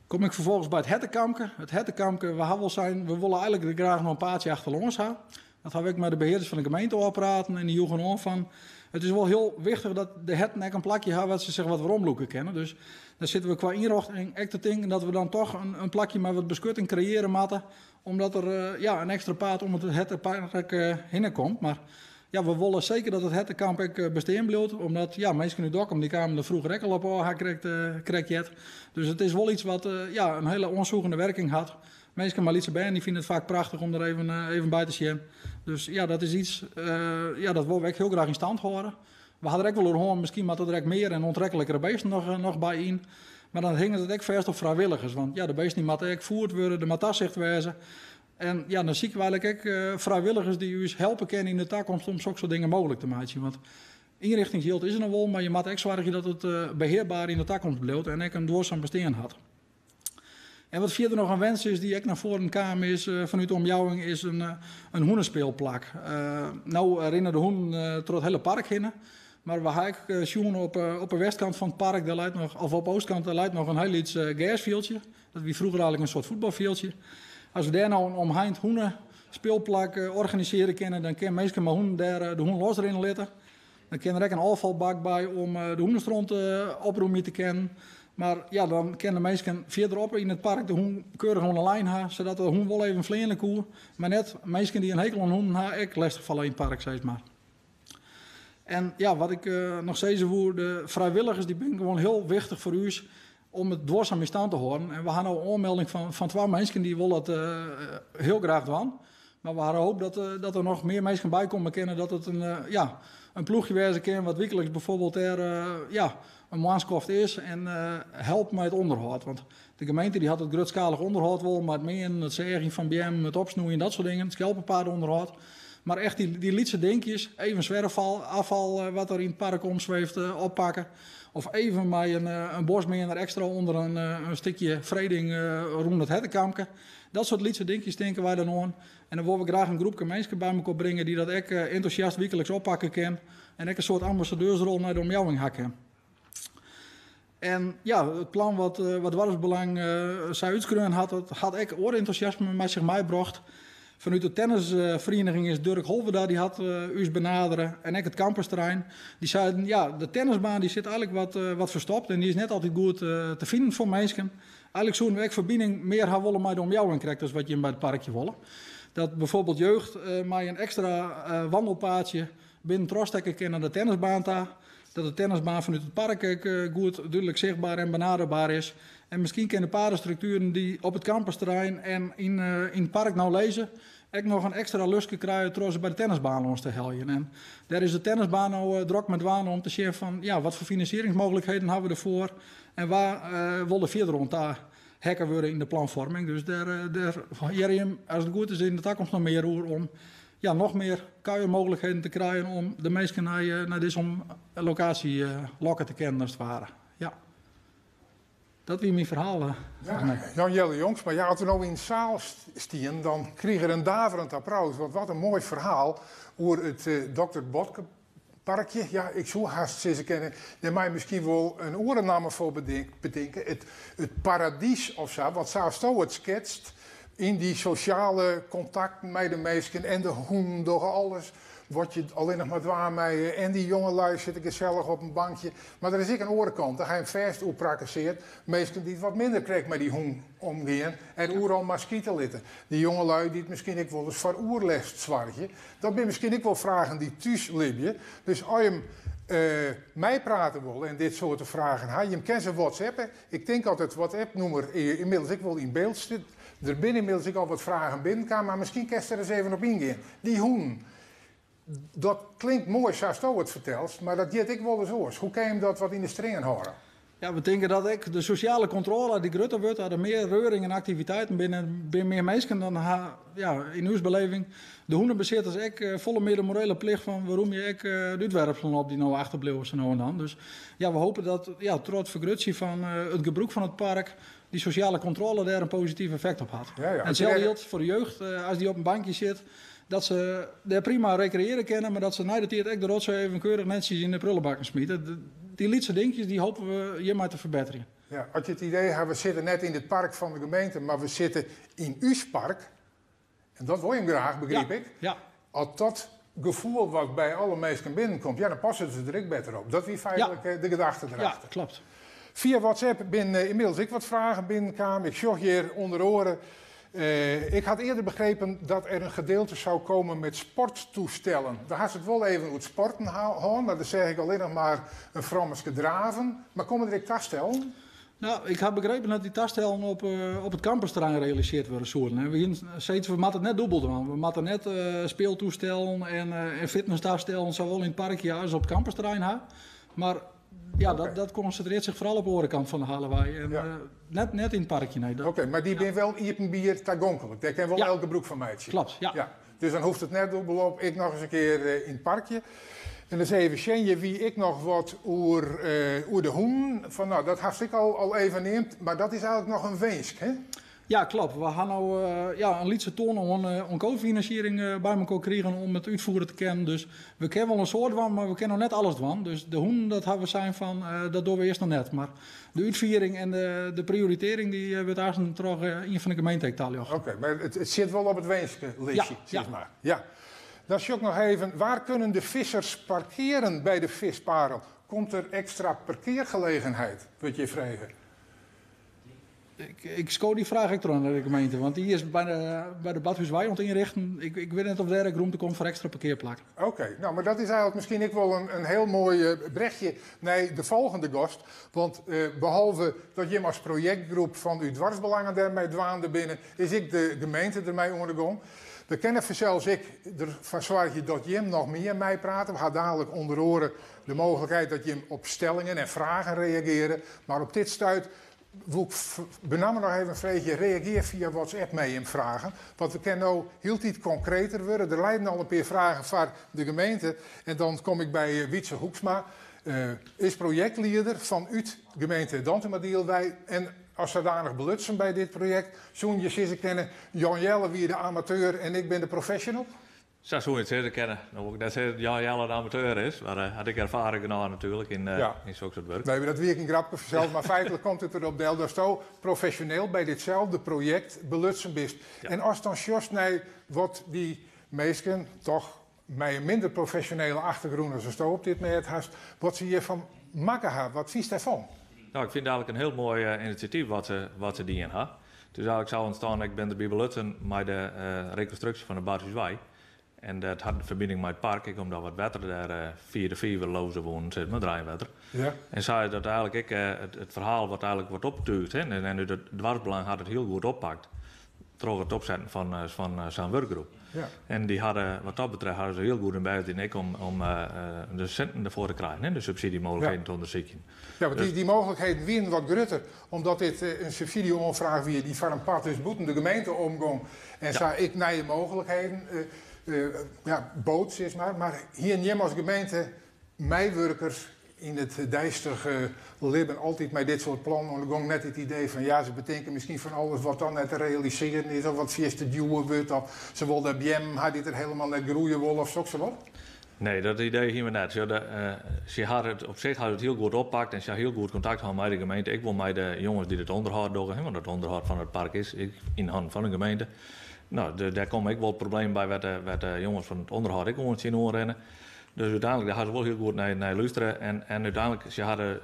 Speaker 4: Kom ik ferfolgens by it hertekampke. It hertekampke, we ha wol sein, we wolle eigenlik der graach noch in paadsje achterlâns ha. Dat ha we ek mei de behearders fan de gemeente ôfpraten en dy joegen oan fan it is wol hiel wichtich dat de herten ek in plakje ha wêr't se sich wat weromlûke kinne. Dus dêr sitte we kwa ynrjochting ek te tinken dat we dan toch in plakje mei wat beskutting kreëare moatte, omdat der ja, in ekstra paad om it hertepark hinne komt. Mar ja, we wolle seker dat it hertekamp ek bestean bliuwt, omdat ja, minsken út Dokkum dy kamen der froeger ek al op ôf, ha ik krekt heard. Dus it is wol iets wat ja, in hiele oansûgende werking hat. Minsken mei lytse bern dy fine it faak prachtich om der even by te sjen. Dus ja, dat is iets ja, dat wolle we ek hiel graach yn stand hâlde. We ha der ek wol oer hân, miskien moatte der ek mear en oantreklikere beesten noch by yn. Mar dan hinget it ek fêst op frijwilligers, want ja, de beesten dy moatte ek foerd wurde, der moat tasicht wêze. En ja, dan sykje we eigenlik ek frijwilligers dy't ús helpe kinne yn de takomst om soksoart dingen mooglik te meitsjen. Want ynrichtingsjild is der noch wol, mar je moatte ek soargje dat it behearber yn de takomst bliuwt en ek in duorsum bestean hat. En wat fierder noch in wens is dy't ek nei foaren kaam is fanút de omjouwing, is in hûnespeelplak. No rinne de hûnen troch it hiele park hinne, mar we ha ek sjoen op 'e westkant fan it park, dêr leit noch, of op 'e oostkant, dêr leit noch in hiel lyts gersfjildsje. Dat wie froeger eigenlik in soart fuotbalfjildsje. As we dêr no in omheind hûnespeelplak organisearje kinne, dan kinne minsken mei hûnen dêr de hûn losrinne litte. Dan kin der ek in ôffalbak by om de hûnestront oprûmje te kinnen. Mar ja, dan kinne de minsken fierderop yn it park de hûn keurich oan de lijn ha, sadat de hûn wol even fleane koe, mar net minsken dy't in hekel oan hûnen ha ek lestich falle yn it park, sis mar. En ja, wat ik noch sizze woe, de frijwilligers dy binne gewoan hiel wichtich foar ús om it duorsum yn stand te hâlden. En we ha no in oanmelding fan twa minsken dy wolle it hiel graach dwaan. Mar we ha de hoop dat der noch mear minsken by komme kinne, dat it in, ja, in ploechje wêze kin wat wykliks bijvoorbeeld dêr ja, in moarnskoft is en helpt mei it ûnderhâld. Want de gemeente dy hat it grutskalich ûnderhâld wol mei it meanen, it seagjen fan beammen, it opsnoeien, dat soart dingen, it skelpepaadûnderhâld. Mar echt dy lytse dinkjes, even swerfafal wat der yn it park omsweeft oppakke. Of even mei in bosmeaner ekstra ûnder in stikje freding rûn it hertekampke. Dat soart lytse dinkjes tinke wy dan oan. En dan wolle we graach in groepke minsken by mekoar bringe dy't dat ek entûsjast wykliks oppakke kin. En ek in soart ambassadeursrol nei de omjouwing ha kin. En ja, it plan wat Doarpsbelang sa útskreaun hat, dat hat ek oar entûsjasme mei sich meibrocht. Fanút de tennisferiening is Durk Holwerda, dy hat ús benadere en ek it campusterrein. Dy seiden, ja, de tennisbaan dy sit eigenlik wat ferstopt en dy is net altyd goed te finen foar minsken. Eigenlik soene we ek ferbining mear ha wolle mei de omjouwing, krekt as wat jim by it parkje wolle. Dat bijvoorbeeld jeugd mei in ekstra wandelpaadsje binnen trochstekke kin nei de tennisbaan ta. Dat de tennisbaan fanút it park ek goed dúdlik sichtber en benaderber is. En miskien kinne de padestruktueren dy't op it campusterrein en yn it park no lizze, ek noch in ekstra luske krije troch se by de tennisbaan lâns te heljen. En dêr is de tennisbaan no drok mei dwaande om te sjen fan ja, wat foar finansieringsmooglikheden hawwe we derfoar en wa wol der fierder oan ta heakke wurde yn de planfoarming. Dus dêr dêr hearre jim, as it goed is, yn de takomst noch mear oer om ja, noch mear kuiermooglikheden te krijen om de minsken nei nei dizze lokaasje lokke te kinnen as it ware. Ja. Dat wie myn ferhaal.
Speaker 1: Ja, Jan Jelle Jongsma, ja, as we no yn de saal stien, dan krige er in daverend applaus. Want wat in moai ferhaal oer it Dr. Botke parkje. Ja, ik soe hast sizze kinne, dêr mei miskien wol in oare namme foar betinke. It paradys of sa, want sa asto it sketst, yn dy sosjale kontakten mei de minsken en de hûnen dogge alles wat je allinnich mar dwaan meie en dy jongelui sitte gesellich op in bankje. Mar der is ek in oare kant, dêr ha jim fêst oer prakkeseard, minsken dy't wat minder krekt mei dy hûn omgean en oeral mar skite litte. Dy jongelui dy't miskien ek wolris foar oerlêst soargje. Dat binne miskien ek wol fragen dy't thús libje. Dus as jim meiprate wolle en dit soarte fragen ha, jim kinne se whatsappe. Ik tink dat it WhatsApp-nûmer ynmiddels ek wol yn byld stiet. Der binne ynmiddels ek al wat fragen binnenkaam, mar miskien kinst der ris even op yngean. Dy hûnen, dat klinkt moai sa'tsto it fertelst, mar dat giet ek wolris oars. Hoe kin jim dat wat yn de stringen hâlde?
Speaker 4: Ja, we tinke dat ek de sosjale kontrôle dy grutter wurdt, as der mear reuring en aktiviteiten binne, binne mear minsken, dan ha, ja, yn ús beleving, de hûnebesitters ek folle mear de morele plicht fan we rûmje ek de útwerpselen op dy't no achterbliuwe sa no en dan. Dus ja, we hoopje dat ja, troch it fergrutsjen fan it gebrûk fan it park dy sosjale kontrôle dêr in posityf effekt op hat. Ja, ja. En itselde jildt foar de jeugd, as dy op in bankje sit, dat se dêr prima rekreëarje kinne, mar dat se nei de tiid ek de rotsoai even keurich netsjes yn de prullebakken smite. Dy lytse dinkjes dy hoopje we hjirmei te ferbetterjen.
Speaker 1: Ja, as je it idee hawwe, we sitte net yn it park fan de gemeente, mar we sitte yn ús park, en dat wol jim graach, begryp ik.
Speaker 4: Ja.
Speaker 1: As dat gefoel wat by alle minsken binnenkomt, ja, dan passe se der ek better op. Dat wie feitlik de gedachte derachter.
Speaker 4: Ja, klopt.
Speaker 1: Fia WhatsApp binne ynmiddels ek wat fragen binnenkaam. Ik sjoch hjir ûnder oare, ik had eerder begrepen dat er een gedeelte zou komen met sporttoestellen. Dêr hast it wol even oer it sporten hân, mar dan seach ik allinnich mar in frommeske draven. Mar komme der ek tastellen?
Speaker 4: No, ik ha begrepen dat dy tastellen op it campusterrein realisearre wurde soenen. We hienen sizzen, we moatte it net dûbel dwaan. We moatte net speeltoestellen en fitnesstastellen sawol yn it parkje as op it campusterrein ha. Mar ja, dat konsintrearret sich foaral op de oare kant fan de Hallewei. En net yn it parkje, nee.
Speaker 1: Oké, mar dy binne wol iepenbier tagonklik. Dêr kin wol elk gebrûk fan meitsje.
Speaker 4: Klopt, ja.
Speaker 1: Ja. Dus dan hoecht it net dûbel op, ek noch ris in kear yn it parkje. En dus even sjen, hjir wie ek noch wat oer de hûnen. Fan, no, dat hast ek al even neamd, mar dat is eigenlik noch in winsk, hè?
Speaker 4: Ja, klopt. We ha no ja, in lytse ton oan kofinansiering by mekoar krigen om it útfiere te kinnen. Dus we kinne wol in soad dwaan, mar we kinne noch net alles dwaan. Dus de hûnen, dat ha we sein fan, dat dogge we earst noch net. Mar de útfiering en de prioritearring dy wurdt aansten troch ien fan de gemeente ek taljochte.
Speaker 1: Oké, mar it sit wol op it winskelistje, sis mar. Ja. Dan sjoch ik noch even, waar kunnen de vissers parkeren bij de Visparel? Komt der ekstra parkeargelegenheid, wurdt hjir frege.
Speaker 4: Ik sko dy fraach ek troch nei de gemeente, want dy is by de Badhúswei oan it ynrichten. Ik wit net oft dêr ek rûmte komt foar ekstra parkearplakken.
Speaker 1: Oké, no, mar dat is eigenlik miskien ek wol in hiel moai brechje nei de folgjende gast. Want behalve dat jim as projektgroep fan út Doarpsbelangen dêrmei dwaande binne, is ek de gemeente dermei oan de gong. We kinne fansels ek derfoar soargje dat jim noch mear meiprate. We ha dadelijk ûnder oare de mooglikheid dat jim op stellingen en fragen reagearje. Mar op dit stuit woe ik benammen noch even freegje, reagear fia WhatsApp mei jim fragen. Want we kinne no hieltyd konkreter wurde. Der leinen al in pear fragen foar de gemeente. En dan kom ik by Wietze Hoeksma, is projektlieder fan út gemeente Dantumadiel wei en as sadanich belutsen by dit projekt. Soene je sizze kinne, Jan Jelle wie de amateur en ik bin de professional?
Speaker 5: Sa soe je it sizze kinne. No wol ik net sizze dat Jan Jelle in amateur is, mar hy hat ek erfaring genôch natuerlik yn sok soart wurk.
Speaker 1: Nee, mar dat wie ek in grapke fansels, mar feitlik komt it derop del datsto profesjoneel by ditselde projekt belutsen bist. En ast dan sjochst nei wat dy minsken, toch mei in minder profesjonele achtergrûn as asto op dit mêd hast, wat se hjirfan makke ha, wat fynst dêrfan?
Speaker 5: No, ik fyn it eigenlik in hiel moai inisjatyf wat se dien ha. It is eigenlik sa ûntstân, ik bin derby belutsen mei de rekonstruksje fan de Badhúswei. En dat hat in ferbining mei it park, ek omdat wat wetter dêr fia de fiver loze woenen, sis mar, it reinwetter. En sa is dat eigenlik ek it ferhaal wat eigenlik wat optúgd. En út it doarpsbelang hat it hiel goed oppakt troch it opsetten fan sa'n wurkgroep. En dy hadden, wat dat betreft, hadden se hiel goed hun bêst dien ek om de sinten derfoar te krijen, hè, de subsydzjemogelijkheden te ûndersykjen.
Speaker 1: Ja, want dy mooglikheden wienen wat grutter, omdat dit in subsydzje-oanfraach wie dy't foar in part dus bûten de gemeente omgong en sa ek nije mooglikheden ja, bood, sis mar. Mar hienen jim as gemeente meiwurkers yn it deistige libben altyd mei dit soart plannen oan de gong net it idee fan ja, se betinke miskien fan alles wat dan net te realisearjen is of wat fierste djoer wurdt of se wolle dêr beammen ha dy't der helemaal net groeie wolle of soksawat?
Speaker 5: Nee, dat idee hiene we net. Se ha it op sich ha it hiel goed oppakt en se ha hiel goed kontakt hân mei de gemeente, ek wol mei de jonges dy't it ûnderhâld dogge, want it ûnderhâld fan it park is ek yn hannen fan de gemeente. No, dêr komme ek wol problemen by wêr't de jonges fan it ûnderhâld ek oan tsjinoan rinne. Dus úteinlik, dêr ha se wol hiel goed nei lústere en úteinlik, se hadden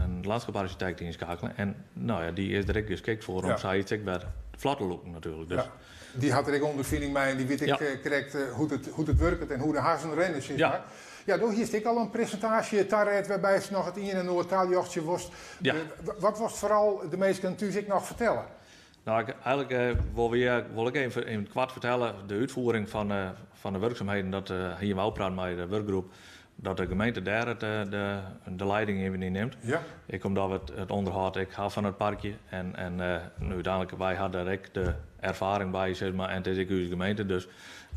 Speaker 5: in lânskiparsjitekt ynskakele en no ja, dy is der ek geskikt foar om sayts ek wer flot te lûken natuerlik. Dus.
Speaker 1: Ja, dy hat der ek ûnderfining mei en dy wit ek krekt hoe't it wurket en hoe de hazzen rinne, sis mar. Ja, do hiest ek al in presintaasje taret wêrby'tst noch it ien en oar taljochtsje wolst. Wat wolst foaral de minsken thús ek noch fertelle?
Speaker 5: No, ik, eigenlik wol, wy, wol ik even yn it koart fertelle de útfiering fan de wurksumheden. Dat hiene we ôfpraat mei de wurkgroep, dat de gemeente dêr it, de leiding even yn nimt. Ek omdat we it ûnderhâld ek ha fan it parkje. En no, úteinlik, wy ha dêr ek de erfaring by, sis mar, en it is ek ús gemeente, dus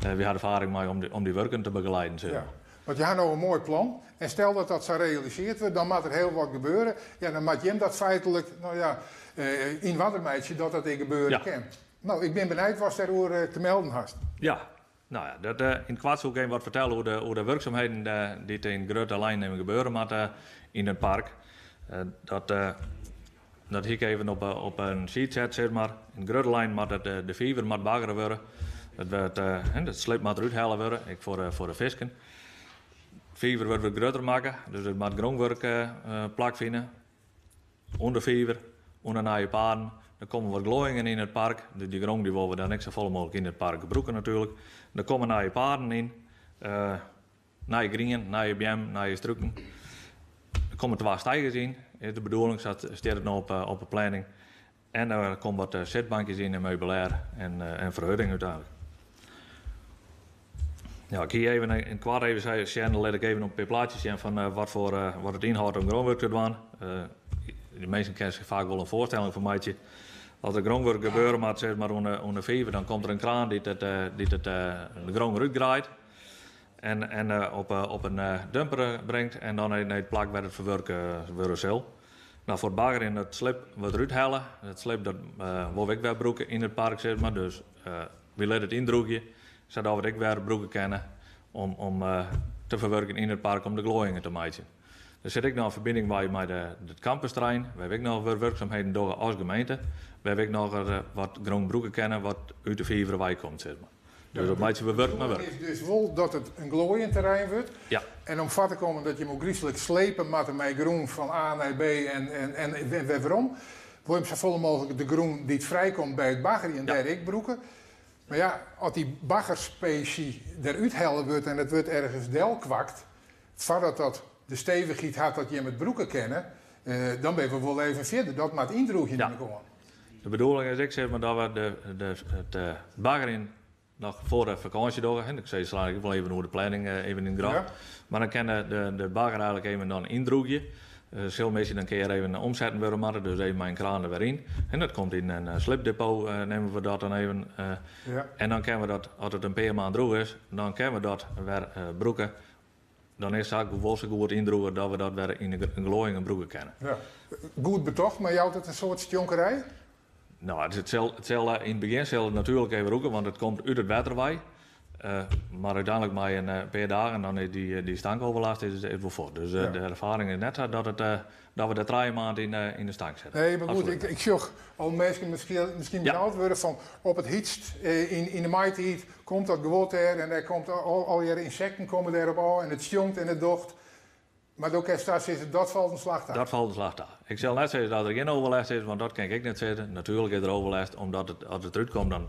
Speaker 5: wy ha erfaring mei om dy wurken te begeleiden, sis mar.
Speaker 1: Want je ha no in moai plan en stel dat dat sa realisearre wurdt, dan moat der hiel wat gebeure. Ja, dan moat jim dat feitlik, no ja, yn oarder meitsje dat dat ek gebeure kin. No, ik bin benijd watst dêroer te melden hast.
Speaker 5: Ja, no ja, dat, yn it koart soe ik even wat fertelle oer de wurksumheden dy't yn grutte lijnen even gebeure moatte yn it park. Dat hie ik even op in sheet set, sis mar. Yn grutte lijnen moat it, de fiver moat baggere wurde. It wurdt, it slib moat derút helle wurde, ek foar de fisken. De fiver wurdt wat grutter makke, dus der moat grûnwurk plakfine. Oan de fiver, oan de nije paden. Der komme wat gloaiïngen yn it park, dus dy grûn dy wolle we dan ek safolle mooglik yn it park gebrûke natuerlik. Der komme nije paden yn, nij grien, nije beammen, nije struken. Der komme twa steigers yn, is de bedoeling, sa stiet it no op de planning. En der komme wat sitbankjes yn en meubilêr en ferhurding úteinlik. Ja, ik hie even yn it koart even sjen, lit ik even op in pear plaatsjes sjen fan wat foar wat it ynhâldt om grûnwurk te dwaan. De minsken kinne sich faak wol in foarstelling fan meitsje. As der grûnwurk gebeure moat, sis mar, oan de fiver, dan komt der in kraan dy't it, dy't it, de grûn derút graait. En op in dumper bringt en dan nei it plak wêr't it ferwurke wurde sil. No, foar it baggerjen it slib wurdt derút helle. It slib dat wolle we ek wer brûke yn it park, sis mar. Dus wy litte it yndrûgje, sadat we it ek wer brûke kinne om te ferwurkjen yn it park om de gloaiïngen te meitsjen. Der sit ek noch in ferbining by mei it campusterrein, wêr't we ek noch wer wurksumheden dogge as gemeente, wêr't we ek noch wat grûn brûke kinne wat út de fiver wei komt, sis mar. Dus dat meitsje we wurk mei wurk.
Speaker 1: De bedoeling is dus wol dat it in gloaiend terrein wurdt. En om foar te kommen dat je him ôfgryslik slepe moatte mei grûn fan A nei B en wer werom, wol je him safolle mooglik de grûn dy't frijkomt by it baggerjen dêr ek brûke. Mar ja, as dy baggerspesy derút helle wurdt en it wurdt ergens delkwakt, foardat dat de stevichheid hat dat jim it brûke kinne, dan binne we wol even fierder. Dat moat yndrûgje, nim ik oan.
Speaker 5: De bedoeling is ek, sis mar, dat we it baggerjen noch foar de fakânsje dogge. Ik sei slaan ek wol even oer de planning even yn it grap. Mar dan kin de bagger eigenlik even dan yndrûgje. Sil miskien in kear even omsetten wurde moatte, dus even mei in kraan der wer yn. En dat komt yn in slibdepot, neame we dat dan even. En dan kinne we dat, as it in pear maand drûch is, dan kinne we dat wer brûke. Dan is it wol sa goed yndrûge dat we dat wer yn de gloaiïngen brûke kinne.
Speaker 1: Ja. Goed betocht, mar jout it in soad stjonkerij?
Speaker 5: No, it sil, yn it begjin sil it natuerlik even rûke, want it komt út it wetter wei. Mar úteinlik mei in pear dagen dan is dy stankoverlast is wol fuort. Dus de erfaring is net sa dat it dat we der trije maand yn de stank sitte.
Speaker 1: Nee, mar goed, ik sjoch al minsken miskien benaud wurde fan op it hytst yn de maitiid komt dat guod dêr en dêr komt allegearre ynsekten komme dêrop ôf en it stjonkt en it docht. Mar do kinst ta sizze, dat falt in slach ta.
Speaker 5: Dat falt in slach ta. Ik sil net sizze dat der gjin overlêst is, want dat kin ik ek net sizze. Natuerlik is der overlêst, omdat it, as it derút komt, dan,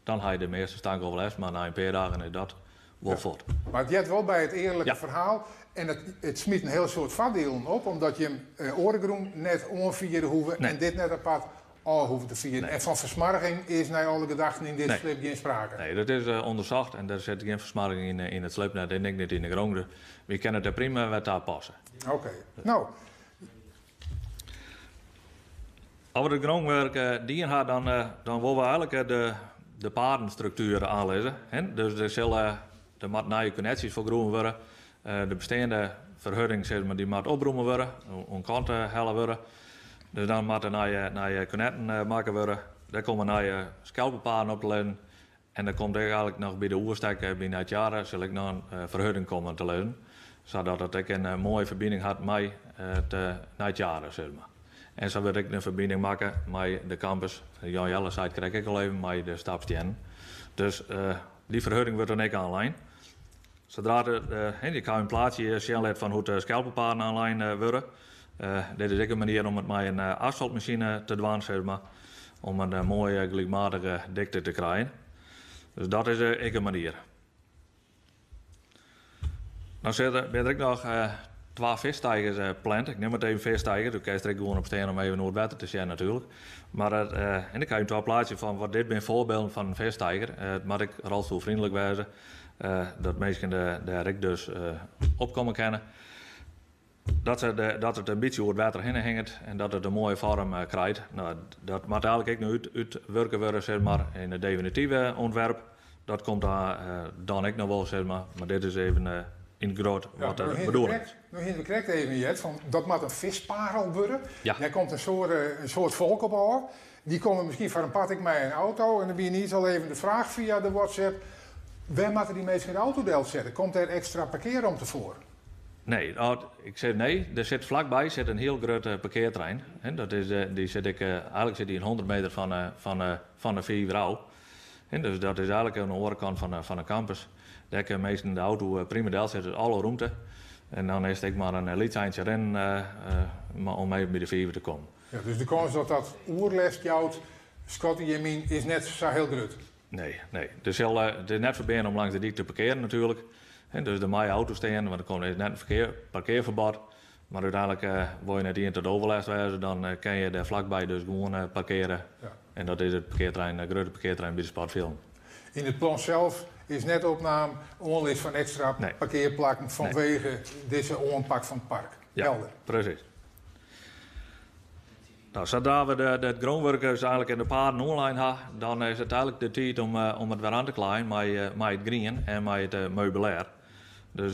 Speaker 5: dan ha je de measte stankoverlêst, mar nei in pear dagen is dat wol fuort.
Speaker 1: Mar it heart wol by it earlike ferhaal en it smyt in hiel soad foardielen op, omdat jim oare grûn net oanfiere hoege en dit net apart ôf hoege te fieren. En fan fersmoarging is nei alle gedachten yn dit slib gjin sprake.
Speaker 5: Nee, dat is ûndersocht en der sit gjin fersmoarging yn it slib net en ek net yn de grûn. Dus wy kinne it der prima wer tapasse.
Speaker 1: Oké, no.
Speaker 5: As we it grûnwurk dien ha, dan wolle we eigenlik de padenstruktuer oanlizze. Dus der sille, der moat nije konneksjes foar groeven wurde. De besteande ferhurding sis mar, dy moat oprûme wurde, oan kant helle wurde. Dus dan moatte nije konetten makke wurde. Dêr komme nije skelpepaden op te lizzen. En der komt ek eigenlik noch by de oerstek by Nijtjare sil ek noch in ferhurding komme te lizzen. Sadat it ek in moaie ferbining hat mei it Nijtjare sis mar. En sa wurdt ek in ferbining makke mei de campus. Jan Jelle sei it krekt ek al even, mei de stapstiennen. Dus dy ferhurding wurdt dan ek oanlein. Sadra de, ik ha in plaatsje sjen lit fan hoe't de skelpepaden oanlein wurde. Dit is ek in manier om it mei in asfaltmasine te dwaan, sis mar. Om in moaie gelykmatige dikte te krijen. Dus dat is ek in manier. Dan binne der ek noch twa vissteigers pland. Ik nim it even vissteiger, do kinst der ek gewoan op stean om even oer it wetter te sjen natuerlik. Mar en ik ha even twa plaatsjes fan wat dit binne foarbylden fan in vissteiger. It moat ek rolstoelfreonlik wêze. Dat minsken dêr ek dus op komme kinne. Dat it in bytsje oer it wetter hinne hinget en dat it in moaie foarm krijt. No, dat moat eigenlik ek noch útwurke wurde, sis mar, yn it definitive ûntwerp. Dat komt dan ek noch wol, sis mar. Mar dit is even yn it grut wat de bedoeling is.
Speaker 1: No hiene we krekt even heard fan dat moat in visparel wurde. Dêr komt in soad folk op ôf. Dy komme miskien foar in part ek mei in auto. En dan wie niis al even de fraach fia de WhatsApp, wêr moatte dy minsken de auto delsette? Komt dêr ekstra parkearromte foar?
Speaker 5: Nee, ik sis nee. Der sit flakby sit in hiel grut parkearterrein. Dat is, dy sit ek, eigenlik sit dy in 100 meter fan de fiver ôf. Dus dat is eigenlik oan de oare kant fan de campus. Dêr kinne minsken de auto prima delsette, alle rûmte. En dan is it ek mar in lyts eintsje rinnen om even by de fiver te kommen.
Speaker 1: Ja, dus de kâns dat dat oerlêst jout, skatte jim yn, is net sa hiel grut?
Speaker 5: Nee, nee. Der sil, it is net ferbean om langs de dyk te parkearen natuerlik. Dus der meie auto's stean, want der komt, is net in ferkear, parkearferbod. Mar úteinlik wol je net ien tot overlêst wêze, dan kinne je dêr flakby dus gewoan parkeare. En dat is it parkearterrein, it grutte parkearterrein by de sportfjilden.
Speaker 1: Yn it plan sels is net opnaam oanlis fan ekstra parkearplakken fanwege dizze oanpak fan it park.
Speaker 5: Ja,
Speaker 1: Helder.
Speaker 5: Presys. No, sadra we it grûnwurk dus eigenlik en de paden oanlein ha, dan is it eigenlik de tiid om it wer oan te klaaien mei it grien en mei it meubilêr. Dus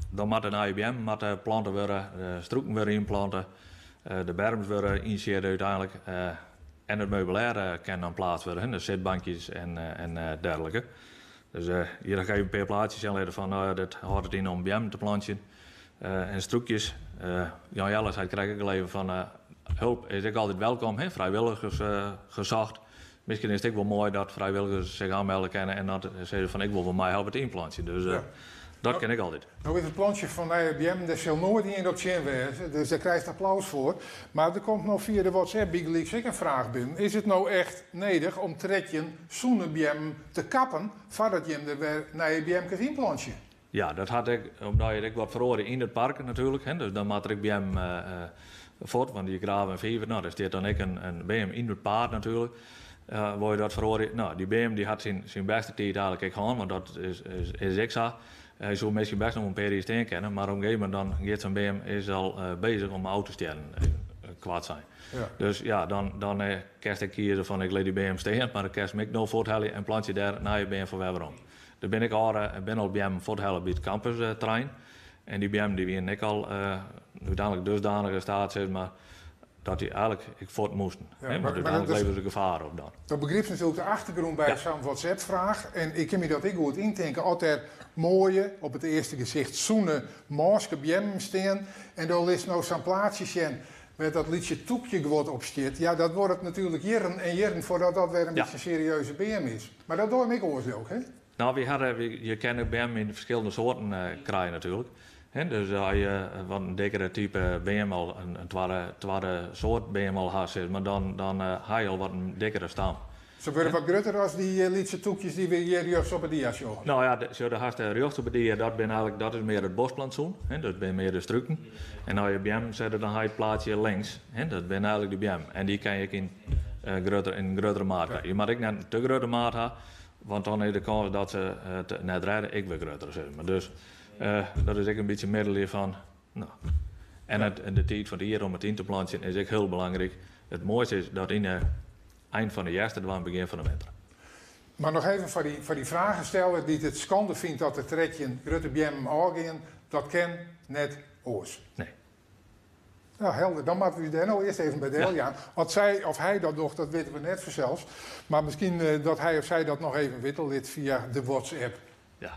Speaker 5: dan moat de nije beammen moatte plante wurde, de strûken wurde ynplante, de berms wurde ynsiedde úteinlik en it meubilêr kin dan pleatst wurde, de sitbankjes en derlike. Dus hjir ha ik even in pear plaatsjes sjen litten fan, no ja, dit hâldt it yn om beammen te plantsjen. En strûkjes. Jan Jelle sei it krekt ek al even fan hulp is ek altyd welkom, hè, frijwilligers gesocht. Miskien is it ek wol moai dat frijwilligers sich oanmelde kinne en dat sizze fan ik wol wol meihelpe it ynplantsjen. Dus dat kin ek altyd.
Speaker 1: No is it plantsjen fan nije beammen, dêr sil noait ien op tsjin wêze, dus dêr krijst applaus foar. Mar der komt no fia de WhatsApp bygelyks ek in fraach binnen. Is it no echt nedich om 13 sûne beammen te kappen foardat jim der wer nije beamkes ynplantsje?
Speaker 5: Ja, dat hat ek, omdat je ek wat feroarje yn it park natuerlik, hè, dus dan moat der ek beammen fuort, want dy grave in fiver, no, dêr stiet dan ek in beam yn it paad natuerlik. Wol je dat feroarje? No, dy beam dy hat syn bêste tiid eigenlik ek hân, want dat is ek sa. Hy soe miskien bêst noch in pear jier stean kinne, mar op in gegeven momint dan giet sa'n beam is al bezich om ôf te stjerren, koart sein. Dus ja, dan kinst ek kieze fan ik lit dy beam stean, mar dan kinst him ek no fuorthelje en plantsje dêr in nije beam foar wer werom. Der binne ek âlde, binne al beammen fuorthelle by it campusterrein. En dy beammen dy wienen ek al úteinlik dusdanige staat, sis mar. Dat dy eigenlik ek fuort moasten. Ja, hè, want úteinlik levere se gefaar op dan.
Speaker 1: Do begrypst natuerlik de achtergrûn by sa'n WhatsApp-fraach. En ik kin my dat ek goed yntinke. As der moaie, op it earste gesicht sûne mânske beammen stean en do litst no sa'n plaatsje sjen wêr't dat lytsje tûkje guod op stiet, ja, dat duorret natuerlik jierren en jierren foardat dat wer in bytsje in serieuze beam is. Mar dat dogge jim ek oars leau ik, hè?
Speaker 5: Nou, wy hawwe, je kinne beammen yn ferskillende soarten krije natuerlik. Dus as je wat in dikkere type beam al, in twadde soart beam al ha, sis mar, dan ha je al wat in dikkere stam.
Speaker 1: Se wurde wat grutter as dy lytse tûkjes dy't we hjir rjochts op 'e dia sjogge.
Speaker 5: No ja, sjoch, do hast rjochts op 'e dia, dat binne eigenlik, dat is mear it boskplantsoen, dat binne mear de struken. En as je beammen sette, dan ha je it plaatsje links, dat binne eigenlik de beammen. En dy kinne je ek yn in gruttere maat krije. Je moatte ek net in te grutte maat ha, want dan is de kâns dat se it net rêde ek wer grutter, sis mar. Dus dat is ek in bytsje middelje fan, no. En de tiid fan it jier om it yn te plantsjen is ek hiel belangryk. It moaiste is dat yn 'e ein fan de hjerst te dwaan, begjin fan de winter.
Speaker 1: Mar noch even foar dy fragensteller dy't it skande fynt dat der 13 grutte beammen ôfgean, dat kin net oars.
Speaker 5: Nee.
Speaker 1: Nou, helder. Dan moatte we ús dêr no earst even by deljaan. Oft sy of hy dat docht, dat witte we net fansels. Mar miskien dat hy of sy dat noch even witte lit fia de WhatsApp.
Speaker 5: Ja.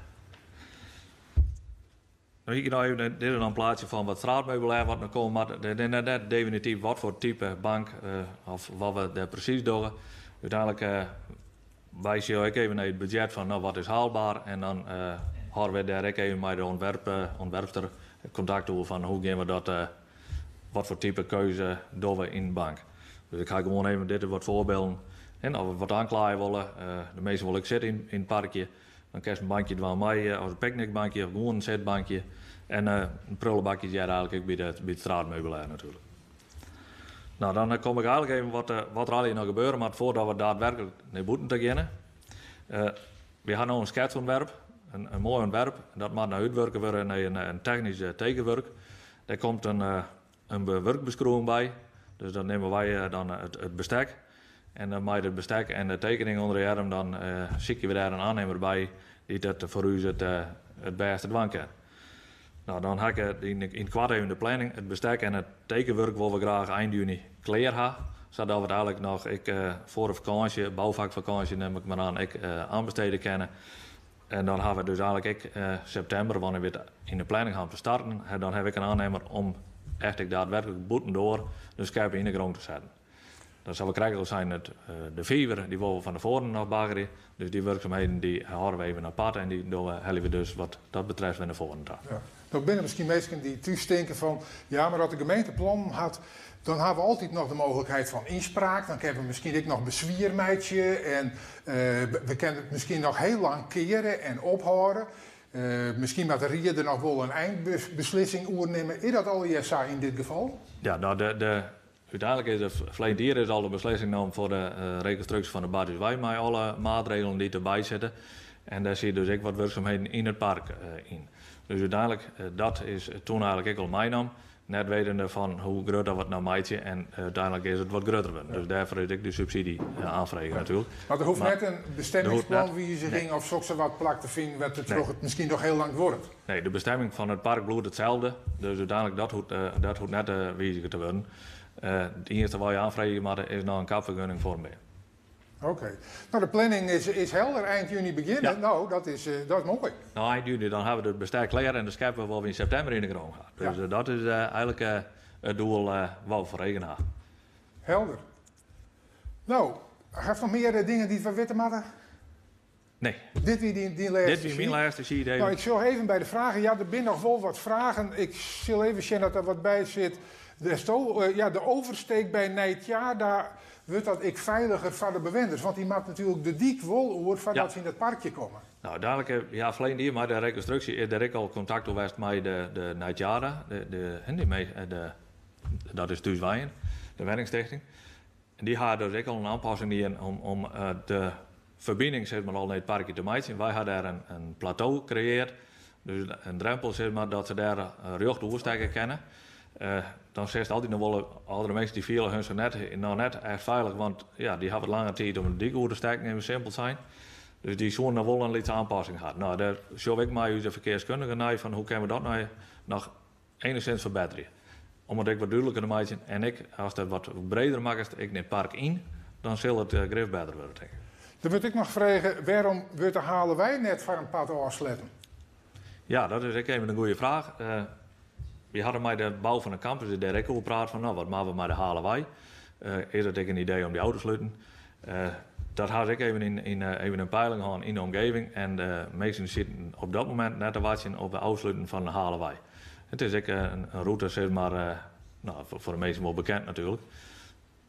Speaker 5: No hie ik noch even, dit is dan in plaatsje fan wat straatmeubilair wat noch komme moat. Dit is net definityf wat foar type bank of wat we dêr presys dogge. Uteinlik wy sjogge ek even nei it budzjet fan no wat is haalbaar en dan hâlde we dêr ek even mei de ûntwerpster kontakt oer fan hoe gean we dat, wat foar type keuze dogge we yn de bank. Dus ik ha gewoan even dit wat foarbylden. En as we wat oanklaaie wolle, de minsken wolle ek sitte yn it parkje, dan kinst in bankje dwaan mei as in picknickbankje of gewoan in sitbankje. En in prullebakje heart eigenlik ek by it straatmeubilair natuerlik. Nou, dan kom ik eigenlik even wat der allegear noch gebeure moat foardat we daadwerklik nei bûten ta geane. Wy ha no in sketsûntwerp, in moai ûntwerp. Dat moat no útwurke wurde nei in technysk tekenwurk. Dêr komt in wurkbeskriuwing by, dus dat nimme wy dan it bestek. En dan mei it bestek en de tekening ûnder de earm, dan sykje we dêr in oannimmer by dy't dat foar ús it bêste dwaan kin. Nou, dan ha ik yn it koart even de planning. It bestek en it tekenwurk wolle we graach ein juny klear ha, sadat we it eigenlik noch ek foar de fakânsje, boufakfakânsje nim ik mar oan, ek oanbestede kinne. En dan ha we dus eigenlik ek septimber, wannear we it yn de planning ha om te starten, dan ha ik in oannimmer om echt ek daadwerklik bûtendoar de skeppe yn de grûn te setten. Dan sa't we krekt al seinen, de fiver dy wolle we fan tefoaren noch baggerje. Dus dy wurksumheden dy hâlde we even apart en dy dogge, helje we dus wat dat betreft wer nei foaren ta.
Speaker 1: Ja. No binne der miskien minsken dy't thús tinke fan, ja mar as de gemeente plannen hat, dan ha we altyd noch de mooglikheid fan ynspraak, dan kinne we miskien ek noch beswier meitsje en we kinne it miskien noch hiel lang keare en ophâlde. Miskien moat de ried der noch wol in einbeslissing oer nimme. Is dat allegear sa yn dit gefal?
Speaker 5: Ja, no de, Uteinlik is der ferline jier is al de beslissing nommen foar de rekonstruksje fan de Badhúswei mei alle maatregelen dy't derby sitte. En dêr siet dus ek wat wurksumheden yn it park yn. Dus úteinlik, dat is toen eigenlik ek al meinommen, net wetende fan hoe grut dat we it no meitsje en úteinlik is it wat grutter wurden. Dus dêrfoar is ek de subsydzje oanfrege natuerlik.
Speaker 1: Mar der hoecht net in bestemmingsplanwiziging of sokssawat plak te finen wêrtroch it miskien noch hiel lang duorret.
Speaker 5: Nee, de bestemming fan it park bliuwt itselde, dus úteinlik dat hoecht, dat hoecht net wizige te wurden. It iennichste wat je oanfreegje moatte is noch in kapfergunning foar in beam.
Speaker 1: Oké. No, de planning is helder, ein juny begjinne. Ja. No, dat is moai.
Speaker 5: No, ein juny dan hawwe we it bestek klear en de skeppe wolle we yn septimber yn de grûn ha. Dus ja. Dat is eigenlik it doel wat we foar eagen ha.
Speaker 1: Helder. No, hast noch mear dingen dy't we witte moatte?
Speaker 5: Nee.
Speaker 1: Dit wie dyn lêste
Speaker 5: Dit wie myn lêste sheet even.
Speaker 1: No, ik sjoch even by de fragen. Ja, der binne noch wol wat fragen. Ik sil even sjen dat der wat by sit. Ja, de oversteek by Nijtjaarda, wurdt dat ek feiliger foar de bewenners? Want dy moat natuerlik de dyk wol oer foardat se yn it parkje komme.
Speaker 5: No, dadelijk, ja, ferleden jier mei de rekonstruksje is der ek al kontakt oer west mei de Nijtjaarda, de, dat is Thús Wenjen, de wenningstichting. En dy ha dus ek al in oanpassing dien om de ferbining sis mar, al nei it parkje te meitsjen. Wy ha dêr in plateau kreëarre, dus in drempel sis mar, dat se dêr rjocht oerstekke kinne. Dan sitst altyd noch wol, âldere minsken dy fiele hun sich net, noch net echt feilich, want ja, dy hawwe wat langer tiid om de dyk oer te stekken, even simpel sein. Dus dy soene noch wol in lytse oanpassing ha. No, dêr sjogge we ek mei ús ferkearskundige nei fan hoe kinne we dat no noch enigszins ferbetterje. Om it ek wat dúdliker te meitsjen en ek ast it wat breder makkest, ek it park yn, dan sil it grif better wurde, tink ik.
Speaker 1: Der wurdt ek noch frege, wêrom wurdt de Halewei net foar in part ôfsletten?
Speaker 5: Ja, dat is ek even in goede fraach. Wy hadden mei de bou fan de campus dêr ek oer praat fan, no, wat moatte we mei de Halewei? Is it ek in idee om dy ôf te sluten? Dat ha se ek even yn even in peiling hân yn de omgeving en de minsken sieten op dat momint net te wachtsjen op de ôfsluten fan de Halewei. It is ek in rûte, sis mar, no, foar de minsken wol bekend natuerlik.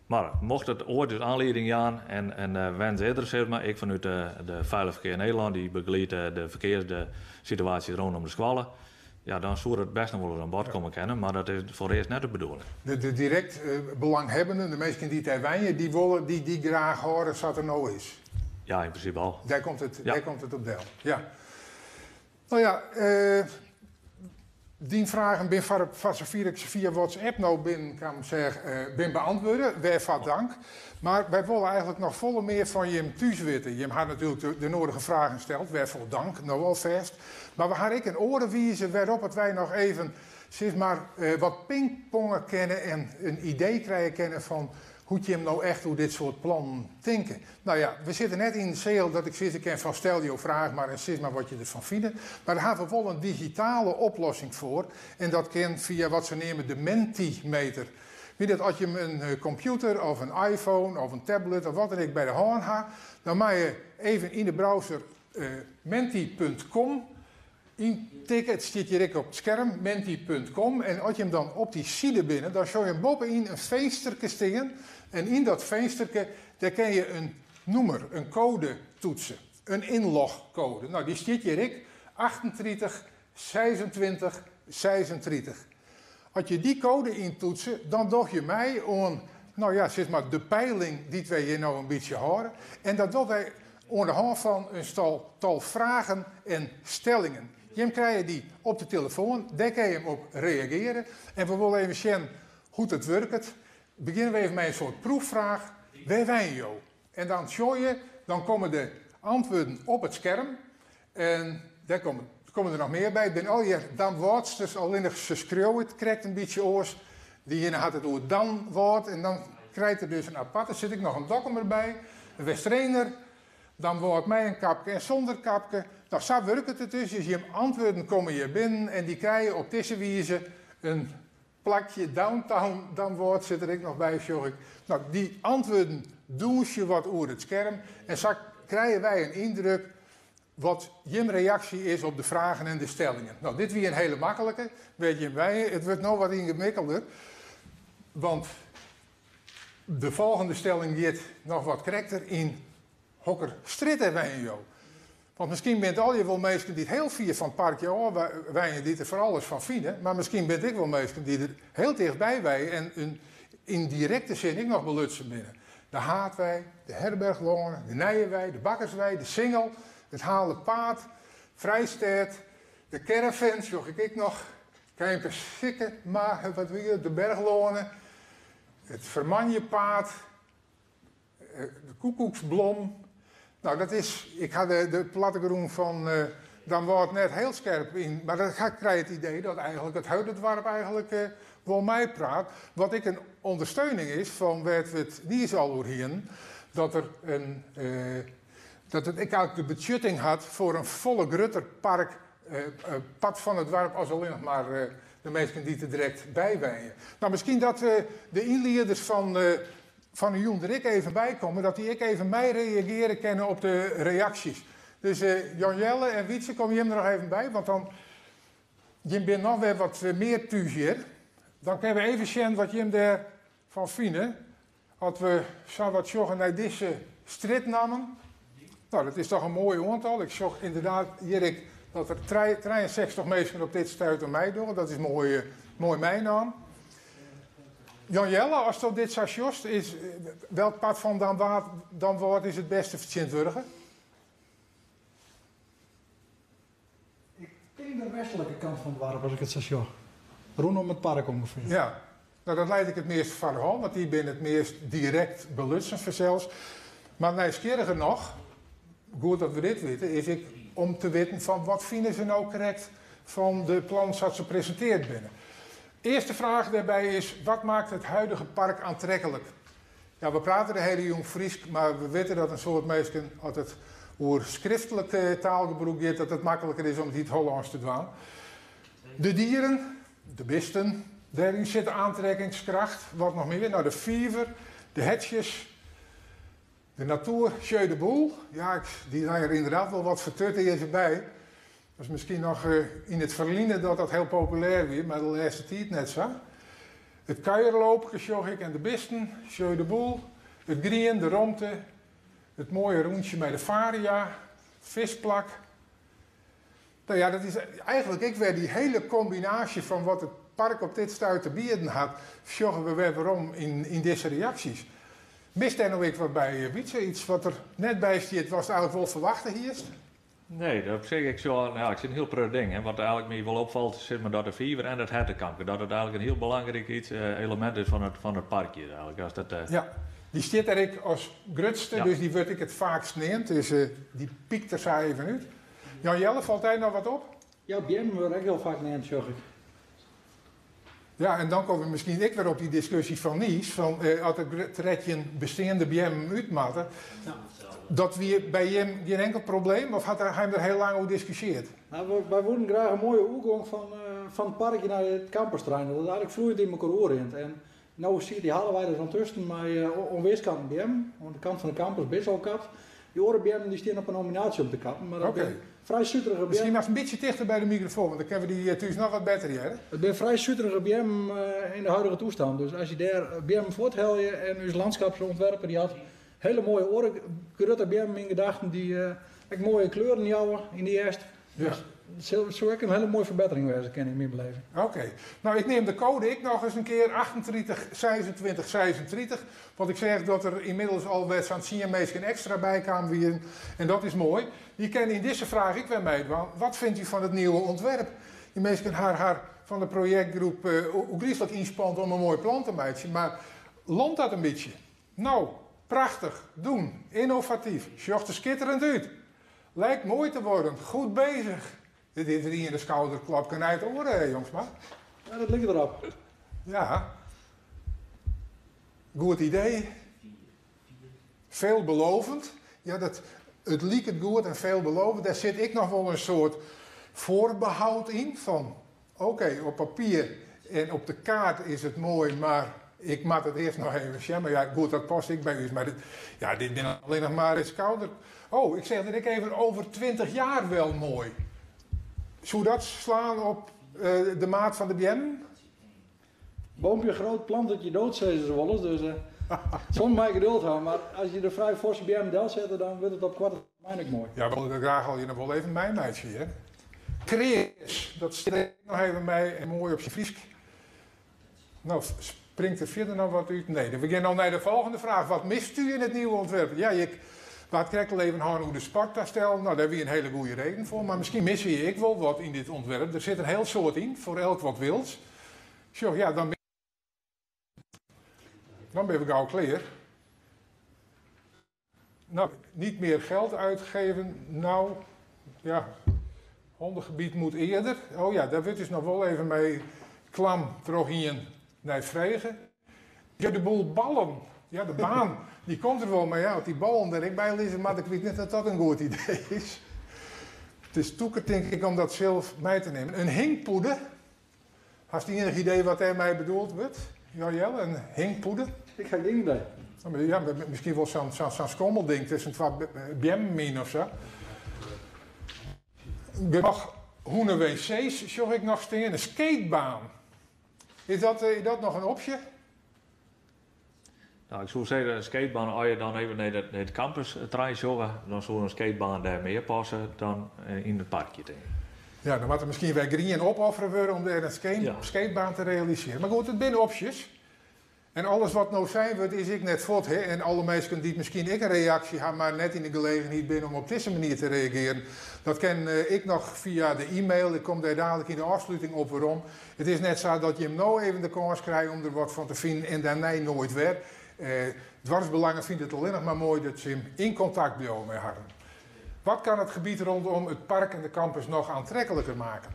Speaker 5: Mar mocht it oait dus oanlieding jaan en en wens is der, sis mar, ek fanút de, de Veilig Verkeer Nederland, dy begeliedt de ferkears, de situaasjes rûnom de skoalle, ja, dan soe it bêst noch wol ris oan bod komme kinne, mar dat is foarearst net de bedoeling.
Speaker 1: De direkt belanghebbenden, de minsken dy't dêr wenje, dy wolle dy dy graach hâlde sa't er no is.
Speaker 5: Ja, yn prinsipe al.
Speaker 1: Dêr komt it, dêr komt it op del. Ja. No ja, dyn fragen binne foar safier ik se fia WhatsApp no binnenkaam seach, binne beantwurde. Wêrfoar dank. Mar wy wolle eigentlik noch folle mear fan jim thús witte. Jim ha natuerlik de nedige fragen steld, wêrfoar dank no alfêst. Mar we ha ek in oare wize wêrop it wy noch even, sis mar, wat pingponge kinne en in idee krije kinne fan hoe't jim no echt oer dit soart plannen tinke. No ja, we sitte net yn in seal dat ik sizze kin fan stel jo fraach mar en sis mar wat je derfan fine. Mar dêr hawwe we wol in digitale oplossing foar en dat kin fia wat se neame de Mentimeter. Wie dat as je in kompjûter of in iPhone of in tablet of wat dan ek by de hân ha, dan meie je even yn de browser menti.com yntikke. It stiet hjir ek op it skerm, menti.com. En as jim dan op dy side binne, dan sjogge jim boppe-yn in finsterke stean. En yn dat finsterke, dêr kinne je in nûmer, in koade toetse. In ynlochkoade. No, dy stiet hjir ek, 38 26 36. As je dy koade yntoetse, dan doch je mei oan, no ja, sis mar de peiling dy't wy hjir no in bytsje hâlde. En dat dogge wy oan de hân fan in stal tal fragen en stellingen. Jim krije dy op de telefoan, dêr kinne jim op reagearje. En we wolle even sjen hoe't it wurket. Begjinne we even mei in soart proeffraach. Wêr wenje jo? En dan sjogge je, dan komme de antwurden op it skerm. En dêr komme der noch mear by. It binne allegear Damwâldsters, allinnich se skriuwe it krekt in bytsje oars. De iene hat it oer Damwâld en dan krijt er dus in aparte. Sit ek noch in Dokkumer by, in Westerener, Damwâld mei in kapke en sûnder kapke. No, sa wurket it dus. Dus jim antwurden komme hjir binnen en dy krije op dizze wize in plakje. Downtown Damwâld sit der ek noch by, sjoch ik. No, dy antwurden dûnsje wat oer it skerm en sa krije wy in yndruk wat jim reaksje is op de fragen en de stellingen. No, dit wie in hiele maklike, wêr't jim wenje. It wurdt no wat yngewikkelder, want de folgjende stelling giet noch wat krekter yn hokker strjitte wenje jo. Want miskien binne it allegear wol minsken dy't hiel fier fan it parkje ôf wenje, dy't der foar alles fan fine, mar miskien binne it ek wol minsken dy't der hiel tichtby wenje en yn direkte sin ek noch belutsen binne. De Haadwei, de Herberchloane, de Nijewei, de Bakkerswei, de Singel, it Halepaad, Frijstêd, de Caravan sjoch ik ek noch, Keimpe Sikkema, wat wie it, de Berchloane, it Fermanjepaad, de Koekoeksblom. No, dat is, ik ha de plattegrûn fan Damwâld net hiel skerp yn, mar dan krij ik it idee dat eigentlik it hiele doarp eigentlik wol meipraat. Wat ek in ûndersteuning is fan wêr't we it niis al oer hienen, dat der in, dat it ek eigentlik de betsjutting hat foar in folle grutter park, part fan it doarp as allinnich mar de minsken dy't der direkt by wenje. No, miskien dat de ynlieders fan fan 'e jûn der ek even by komme, dat dy ek even meireagearje kinne op de reaksjes. Dus Jan Jelle en Wietse, komme jim der noch even by, want dan jim binne noch wer wat mear thús hjir. Dan kinne we even sjen wat jim dêrfan fine. As we sa wat sjogge nei dizze strjitnammen. No, dat is toch in moai oantal. Ik sjoch ynderdaad hjir ek dat der 63 minsken op dit stuit oan meidogge. Dat is moai, moai meinaam. Jan Jelle, asto dit sa sjochst, is, welk part fan Damwâld is it bêste fertsjintwurdige?
Speaker 4: Ik tink de westlike kant fan it doarp, as ik it sa sjoch. Rûnom it park ûngefear.
Speaker 1: Ja, no dat leit ek it meast foar de hân, want dy binne it meast direkt belutsen fansels. Mar nijsgjirriger noch, goed dat we dit witte, is ek om te witten fan wat fine se no krekt fan de plannen sa't se presinteard binne. Earste fraach dêrby is, wat maakt het huidige park aantrekkelijk? Ja, we prate de hiele jûn Frysk, mar we witte dat in soad minsken, as it oer skriftlik taalgebrûk giet, dat it makliker is om it yn it Hollânsk te dwaan. De dieren, de bisten, dêryn sit de aantrekkingskracht. Wat noch mear? No, de fiver, de hertsjes, de natoer, jeu de boule. Ja, dy ha der ynderdaad wol wat fertutearze by. Dat is miskien noch yn it ferline dat dat hiel populêr wie, mar de lêste tiid net sa. It kuierloopke sjoch ik en de bisten, jeu de boule, it grien, de romte, it moaie rûntsje mei de varia, fiskplak. No ja, dat is eigenlik ek wer dy hiele kombinaasje fan wat it park op dit stuit te bieden hat, sjogge we wer werom yn dizze reaksjes. Mist dêr no ek wat by, Wytse? Yts wat der net by stiet watst eigenlik wol ferwachte hiest?
Speaker 5: Nee, dat op sich, ik sjoch, ja, ik sjoch in hiel protte dingen. Wat eigenlik my wol opfalt, sis mar dat de fiver en it hertekampke, dat it eigenlik in hiel belangryk iets, elemint is fan it parkje eigenlik. As dat,
Speaker 1: Ja, dy stiet dêr ek as grutste, dus dy wurdt ek it faakst neamd, dus dy pykt der sa even út. Jan Jelle, falt dy noch wat op?
Speaker 4: Ja, beammen wurde ek hiel faak neamd, sjoch ik.
Speaker 1: Ja, en dan komme we miskien ek wer op dy diskusje fan niis, fan as der 13 besteande beammen út moatte. Dat wie by jim gjin inkel probleem, of hat him der hiel lang oer diskusjeard?
Speaker 4: No, wy woenen graach in moaie oergong fan it parkje nei it campusterrein, dat it eigenlik floeiend yn mekoar oerrint. En no siet dy Hallewei der dan tusken mei oan wearskanten beammen. Oan de kant fan de campus binne se al kapt. Dy oare beammen dy stean op 'e nominaasje om te kappen, mar dat binne frij suterige beammen.
Speaker 1: Miskien moatst in bytsje tichter by de mikrofoan, want dan kinne we dy thús noch wat better hearre.
Speaker 4: It binne frij suterige beammen yn de huidige toestand. Dus as je dêr beammen fuorthelje en ús landschapsontwerper dy hat hiele moaie oare grutte beammen yn gedachten dy't ek moaie kleuren jouwe yn de hjerst. Dus dat soe ek in hiele moaie ferbettering wêze kinne yn myn beleving.
Speaker 1: Oké. No, ik neam de koade ek noch ris in kear, 38 26 36, want ik seach dat der ynmiddels al wer sa'n tsien minsken ekstra by kaam wienen en dat is moai. Dy kinne yn dizze fraach ek wer meidwaan. Wat vindt u van het nieuwe ontwerp? Dy minsken ha har fan de projektgroep ôfgryslik ynspand om in moai plan te meitsjen, mar landt dat in bytsje? No, prachtich, doen, ynnovatyf, sjocht der skitterend út. Lijkt mooi te worden, goed bezig. Dit is de iene skouderklopke nei it oare, Jongsma.
Speaker 4: Ja, dat liket derop.
Speaker 1: Ja. Goed idee. Veelbelovend. Ja, dat, it liket goed en veelbelovend. Dêr sit ek noch wol in soart foarbehoud yn fan oké, op papier en op de kaart is it moai, mar ik moat it earst noch even sjen. Mar ja, goed, dat past ek by ús. Mar dit, ja, dit binne allinnich mar skouder. Oh, ik zeg der ek even over 20 jaar wel mooi. Soe dat slaan op de maat fan de beammen?
Speaker 4: Boompje groot, plantetje dood, sizze se wolris. Dus soms moatte je geduld hawwe, mar as je der frij forse beammen delsette, dan wurdt it op koarte termyn ek moai.
Speaker 1: Ja, we wolle graach al je noch wol even meimeitsje hear. Kreas, dat stiet der ek noch even by en moai op syn Frysk. No, springt der fierder noch wat út? Nee, we gean no nei de folgjende fraach. Wat mist u in het nieuwe ontwerp? Ja, ik waard krekt al even hân oer de sporttastel. No, dêr wie in hiele goede reden foar, mar miskien misse je ek wol wat yn dit ûntwerp. Der sit in hiel soad yn, foar elk wat wils. Sjoch, ja, dan dan binne we gau klear. No, niet meer geld uitgeven. No, ja, hondengebied moet eerder. Oh ja, dêr wurdt dus noch wol even mei klam troch ien nei frege. Ja, de boel ballen. Ja, de baan, dy komt der wol, mar ja, as dy ballen der ek by lizze moatte, ik wit net oft dat in goed idee is. It is tûker, tink ik, om dat sels mei te nimmen. In hingpûde. Hast ienich idee wat dêrmei bedoeld wurdt, Jan Jelle? In hingpûde?
Speaker 4: Ik ha gjin idee.
Speaker 1: Ja, miskien wol sa'n skommelding tusken twa beammen yn of sa. Noch hûne-wc's sjoch ik noch stean. In skatebaan. Is dat noch in opsje?
Speaker 5: No, ik soe sizze, in skatebaan, as je dan even nei it campusterrein sjogge, dan soe in skatebaan dêr mear passe dan yn it parkje, tink ik.
Speaker 1: Ja, dan moat der miskien wer grien opoffere wurde om dêr in skatebaan te realisearjen. Mar goed, it binne opsjes. En alles wat no sein wurdt is ek net fuort. Hè? En alle minsken dy't miskien ek in reaksje ha, mar net yn de gelegenheid binne om op dizze manier te reagearjen, dat kin ek noch fia de e-mail. Ik kom dêr dadelijk yn de ôfsluting op werom. It is net sa dat jim no even de kâns krije om der wat fan te finen en dêrnei noait wer. Doarpsbelangen fynt it allinnich mar moai dat jim yn kontakt bliuwe mei harren. Wat kan het gebied rondom het park en de campus nog aantrekkelijker maken?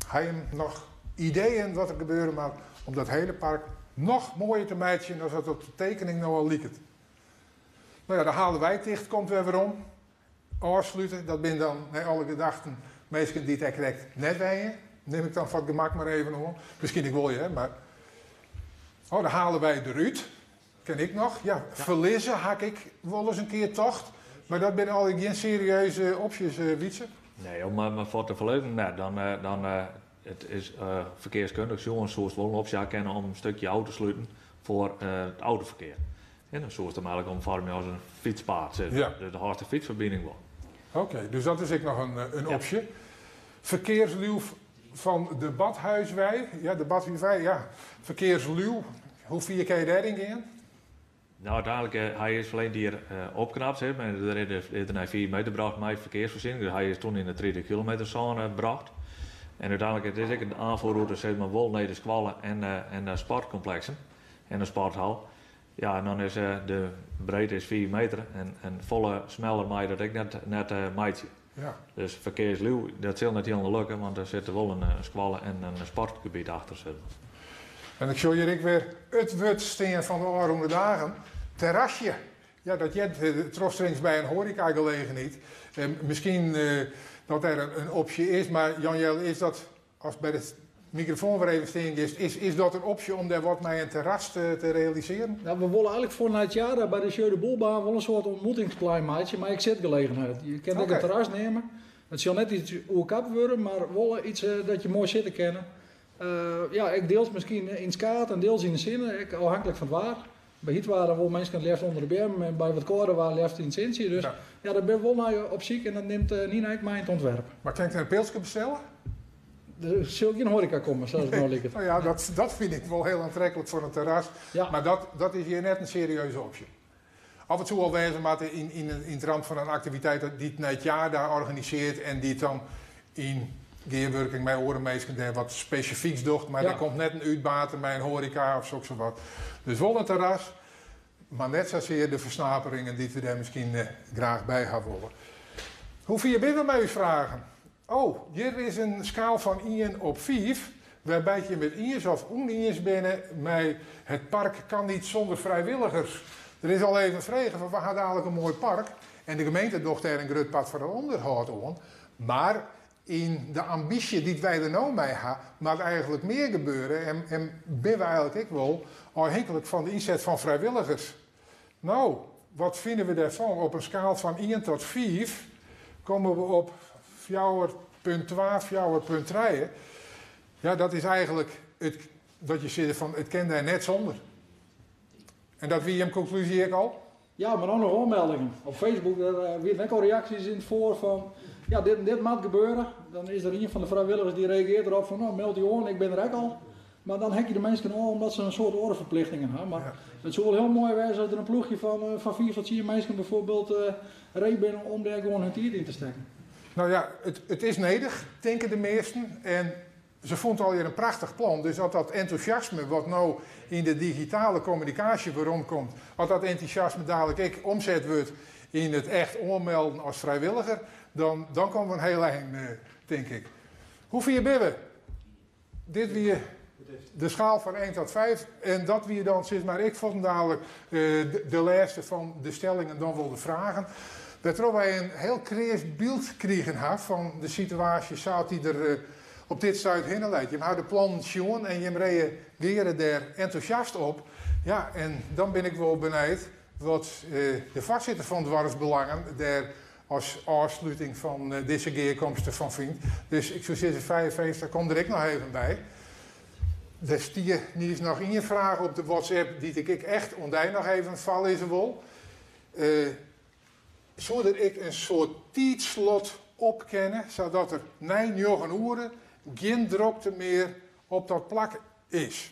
Speaker 1: Ha jim noch Ideeën wat der gebeure moat om dat hiele park noch moaier te meitsjen as dat op de tekening no al liket. No ja, de Haleweiticht komt wer werom. Ôfslute, dat binne dan nei alle gedachten minsken dy't dêr krekt net wenje. Nim ik dan foar it gemak mar even oan. Miskien ek wol hear, mar. Oh, de Halewei derút. Ken ik noch. Ja, ferlizze ha ik wolris in kear tocht. Mar dat binne allegear gjin serieuze opsjes, Wietse.
Speaker 5: Nee, om mar fuort te ferlizzen, net. Dan, it is ferkearskundich sjoen, soest wol in opsje ha kinne om in stikje ôf te sluten foar it autoferkear. En dan soest him eigentlik omfoarmje as in fytspaad, sis mar. Dus dan hâldst de fytsferbining wol.
Speaker 1: Oké, dus dat is ek noch in opsje. Ferkearsliuw fan de Badhuiswei. Ja, de Badhuiswei, ja. Ferkearsliuw, hoe fier kin je dêryn gean?
Speaker 5: Nou, úteinlik, hy is ferleden jier opknapt, sis mar. Der is er nei 5 meter brocht mei ferkearsfoarsjenning. Dus hy is toen yn de 30 kilometer sône brocht. En úteinlik, it is ek in aanvoerrûte, sis mar, wol nei de skoalle en de sportkompleksen en de sporthal. Ja, en dan is de breedte is 5 meter en folle smeller mei dat ek net meitsje. Dus ferkearsliuw, dat sil net hielendal lukke, want der sit wol in skoalle en in sportgebiet achter. Sis mar.
Speaker 1: En ik sjoch hjir ek wer it wurd stean fan de ôfrûne dagen, terrasje. Ja, dat heart trochstrings by in hoarekagelegenheid. Miskien dat der in opsje is, mar Jan Jelle, is dat Ast by de mikrofoan wer even stean giest, is dat in opsje om dêr wat mei in terras te realisearjen?
Speaker 4: Nou, we wolle eigentlik foar nei it jaar by de Jeu de Boulebaan wol in soart ontmoetingsplein meitsje mei ek sitgelegenheid. Je kinne it ek in terras neame. It sil net iets oerkapt wurde, mar wol iets dat je moai sitte kinne. Ja, ek deels miskien yn it skaad en deels yn de sinne, ek ôfhinklik fan it waar. By hyt waar dan wol minsken it leafst ûnder de beammen en by wat kâlder waar leafst yn it sintsje. Dus ja, dêr binne we wol nei op syk en dat nimt Nina ek mei yn it ûntwerp.
Speaker 1: Mar kin ik der in pilske bestelle?
Speaker 4: Der sil gjin hoareka komme, sa as it no liket.
Speaker 1: No ja, dat fyn ik wol hiel oantreklik foar in terras. Mar dat is hjir net in serieuze opsje. Of it soe al wêze moatte yn it ramt fan in aktiviteit dy't nei it jaar daar organisearret en dy't dan yn gearwurking mei oare minsken dêr wat spesifyks docht, mar der komt net in útbater mei in hoareka of soksawat. Dus wol in terras, mar net sasear de fersnaperingen dy't we dêr miskien graach by ha wolle. Hoe fier binne we mei ús fragen? Oh, hjir is in skaal fan ien op fiif, wêrby't jim it iens of ûniens binne mei het park kan niet zonder vrijwilligers. Der is al even frege fan we ha dadelijk in moai park en de gemeente docht dêr in grut part fan it ûnderhâld oan, mar yn de ambysje dy't wy der no mei ha, moat eigentlik mear gebeure en binne we eigentlik ek wol ôfhinklik fan de ynset fan frijwilligers. No, wat fine we dêrfan? Op in skaal fan ien tot fiif komme we op 4.2, 4.3. Ja, dat is eigentlik it, dat je sizze fan it kin dêr net sûnder. En dat wie jim konklúzje ek al?
Speaker 4: Ja, mar dan noch oanmeldingen. Op Facebook dêr wienen ek al reaksjes yn it foar fan ja, dit en dit moat gebeure. Dan is der ien fan de frijwilligers dy reagearret derop fan no, meld dy oan, ik bin der ek al. Mar dan heakje de minsken ôf omdat se in soad oare ferplichtingen ha. Mar it soe wol hiel moai wêze as der in ploechje fan fiif tot tsien minsken bijvoorbeeld ree binne om dêr gewoan hun tiid yn te stekken.
Speaker 1: No ja, it is nedich, tinke de measten. En se fûnen it allegear in prachtich plan. Dus as dat entûsjasme wat no yn de digitale kommunikaasje weromkomt, as dat entûsjasme dadelijk ek omset wurdt yn it echt oanmelden as frijwilliger, dan komme we in hiel ein, tink ik. Hoe fier binne we? Dit wie de schaal fan 1 tot 5 en dat wie dan sis mar ek fuortendalik de lêste fan de stellingen, dan wol de fragen. Wêrtroch wy in hiel kreas byld krigen ha fan de situaasje sa't dy der op dit stuit hinne leit. Jim ha de plannen sjoen en jim reageare dêr entûsjast op. Ja, en dan bin ik wol benijd wat de foarsitter fan Doarpsbelangen dêr as ôfsluting fan dizze gearkomste fan fynt. Dus ik soe sizze 55, kom der ek noch even by. Der stie niis noch ien fraach op de WhatsApp dy't ik ek echt oan dy noch even foarlizze wol. Soe der ek in soart tiidslot op kinne, sadat der nei njoggen oere gjin drokte mear op dat plak is?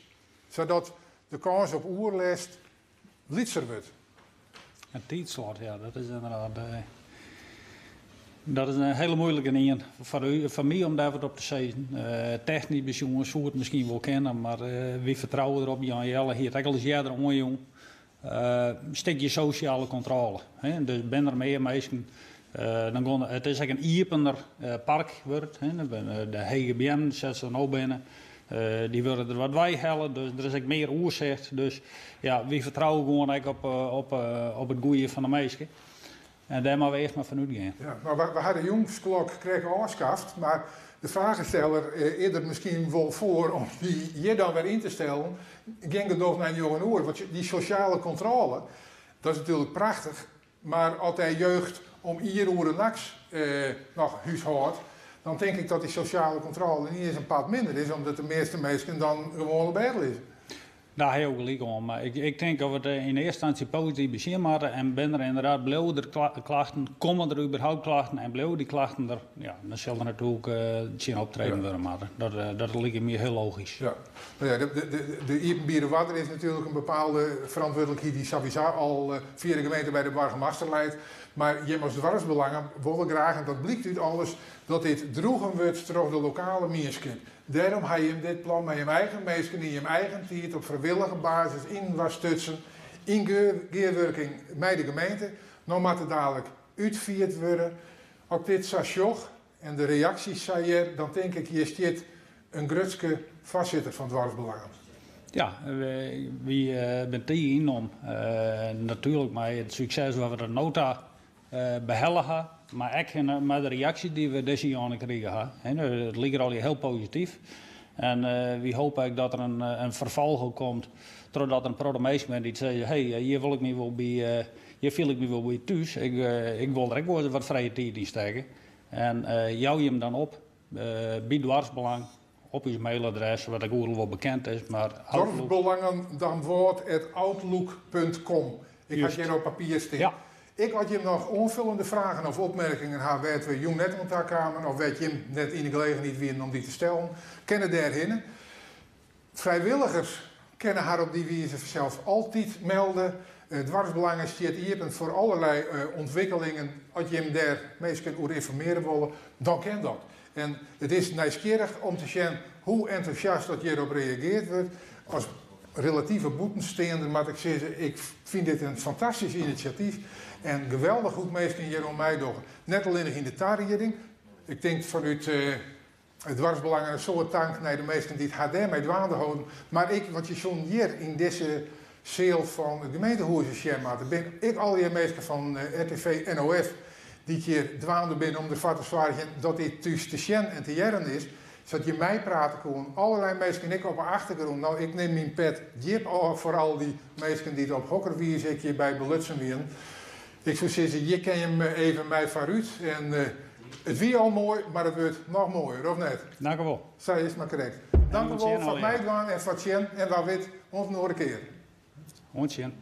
Speaker 1: Sadat de kâns op oerlêst lytser wurdt.
Speaker 2: In tiidslot, ja, dat is ynderdaad. Dat is in hiele muoilike ien foar my om dêr wat op te sizzen. Technysk besjoen soe it miskien wol kinne, mar wy fertrouwe derop. Jan Jelle hie it ek al ris earder oanjûn. In stikje sosjale kontrôle. Dus binne der mear minsken, dan gean it is ek in iepener park wurdt. De hege beammen sa't se no binne. Dy wurde der wat weihelle, dus der is ek mear oersicht. Dus ja, wy fertrouwe gewoan ek op it goede fan de minsken. En dêr moatte we earst mar fan útgean.
Speaker 1: Ja, no, we ha de jûnsklok krekt ôfskaft, mar de fragensteller is der miskien wol foar om dy hjir dan wer yn te stellen. Gjin gedoch nei njoggen oere, want dy sosjale kontrôle, dat is natuerlik prachtich, mar as dy jeugd om ien oere nachts noch húshâldt, dan tink ik dat dy sosjale kontrôle yniens in part minder is, omdat de measte minsken dan gewoan op bêd lizze.
Speaker 2: Dêr ha jo gelyk oan, mar ik tink dat we it yn earste ynstânsje posityf besjen moatte en binne der ynderdaad, bliuwe der klachten, komme der überhaupt klachten en bliuwe dy klachten der, ja, dan sil der natuerlik tsjin optreden wurde moatte. Dat liket my hiel logysk.
Speaker 1: Ja. No ja, de iepenbiere oarder is natuerlik in bepaalde ferantwurdlikheid dy't sawiesa al fia de gemeente by de boargemaster leit. Mar jim as doarpsbelangen wolle graach, en dat blykt út alles, dat dit droegen wurdt troch de lokale mienskip. Dêrom ha jim dit plan mei jim eigen minsken yn jim eigen tiid op frijwillige basis yninoar stutsen, yn gearwurking mei de gemeente. No moat it dalik útfierd wurde. As ik dit sa sjoch en de reaksjes sa hear, dan tink ik, hjir stiet in grutske foarsitter fan Doarpsbelangen.
Speaker 2: Ja, wy binne tige ynnommen. Natuerlik mei it sukses wat we der no ta behelle ha, mar ek mei de reaksjes dy't we dizze jûn krige ha. It liket allegear hiel posityf. En wy hoopje ek dat der in ferfolch komt, trochdat der in protte minsken binne dy't sizze, hey, hjir wol ik my wol by, hjir fiel ik my wol by thús, ik wol der ek wol wat frije tiid yn stekke. En jou jim dan op by Doarpsbelang op ús mailadres, wat ek oeral wol bekend is, mar
Speaker 1: Outlook. Dorpsbelangendamwâld@outlook.com. Ik ha it hjir op papier stean.
Speaker 2: Ja.
Speaker 1: Ek as jim noch oanfullende fragen of opmerkingen ha wêr't we jûn net oan ta kamen of wêr't jim net yn de gelegenheid wienen om dy te stellen, kinne dêrhinne. Frijwilligers kinne har op dy wize fansels altyd melde. Doarpsbelangen stiet iepen foar allerlei ûntwikkelingen. As jim dêr minsken oer ynformearje wolle, dan kin dat. En it is nijsgjirrich om te sjen hoe entûsjast dat hjirop reageard wurdt. As relative bûtensteander moat ik sizze, ik fyn dit in fantastysk inisjatyf en geweldich hoe't minsken hjiroan meidogge. Net allinnich yn de tarieding, ik tink fanút it doarpsbelang in soad tank nei de minsken dy't har dêrmei dwaande holden, mar ek wat je soenen hjir yn dizze seal fan it gemeentehûs ris sjen moatte, binne ek allegear minsken fan RTV NOF dy't hjir dwaande binne om derfoar te soargjen dat dit thús te sjen en te hearren is, sa't je meiprate koenen. Allerlei minsken ek op 'e achtergrûn. No, ik nim myn pet djip ôf foar al dy minsken dy't op hokker wize ek hjirby belutsen wienen. Ik soe sizze, hjir kin jim even mei foarút. En it wie al moai, mar it wurdt noch moaier, of net?
Speaker 2: Dank u wol.
Speaker 1: Sa is it mar krekt. Dank u wol foar it meidwaan en foar it sjen en wa wit, oant in oare kear.
Speaker 2: Oant sjen.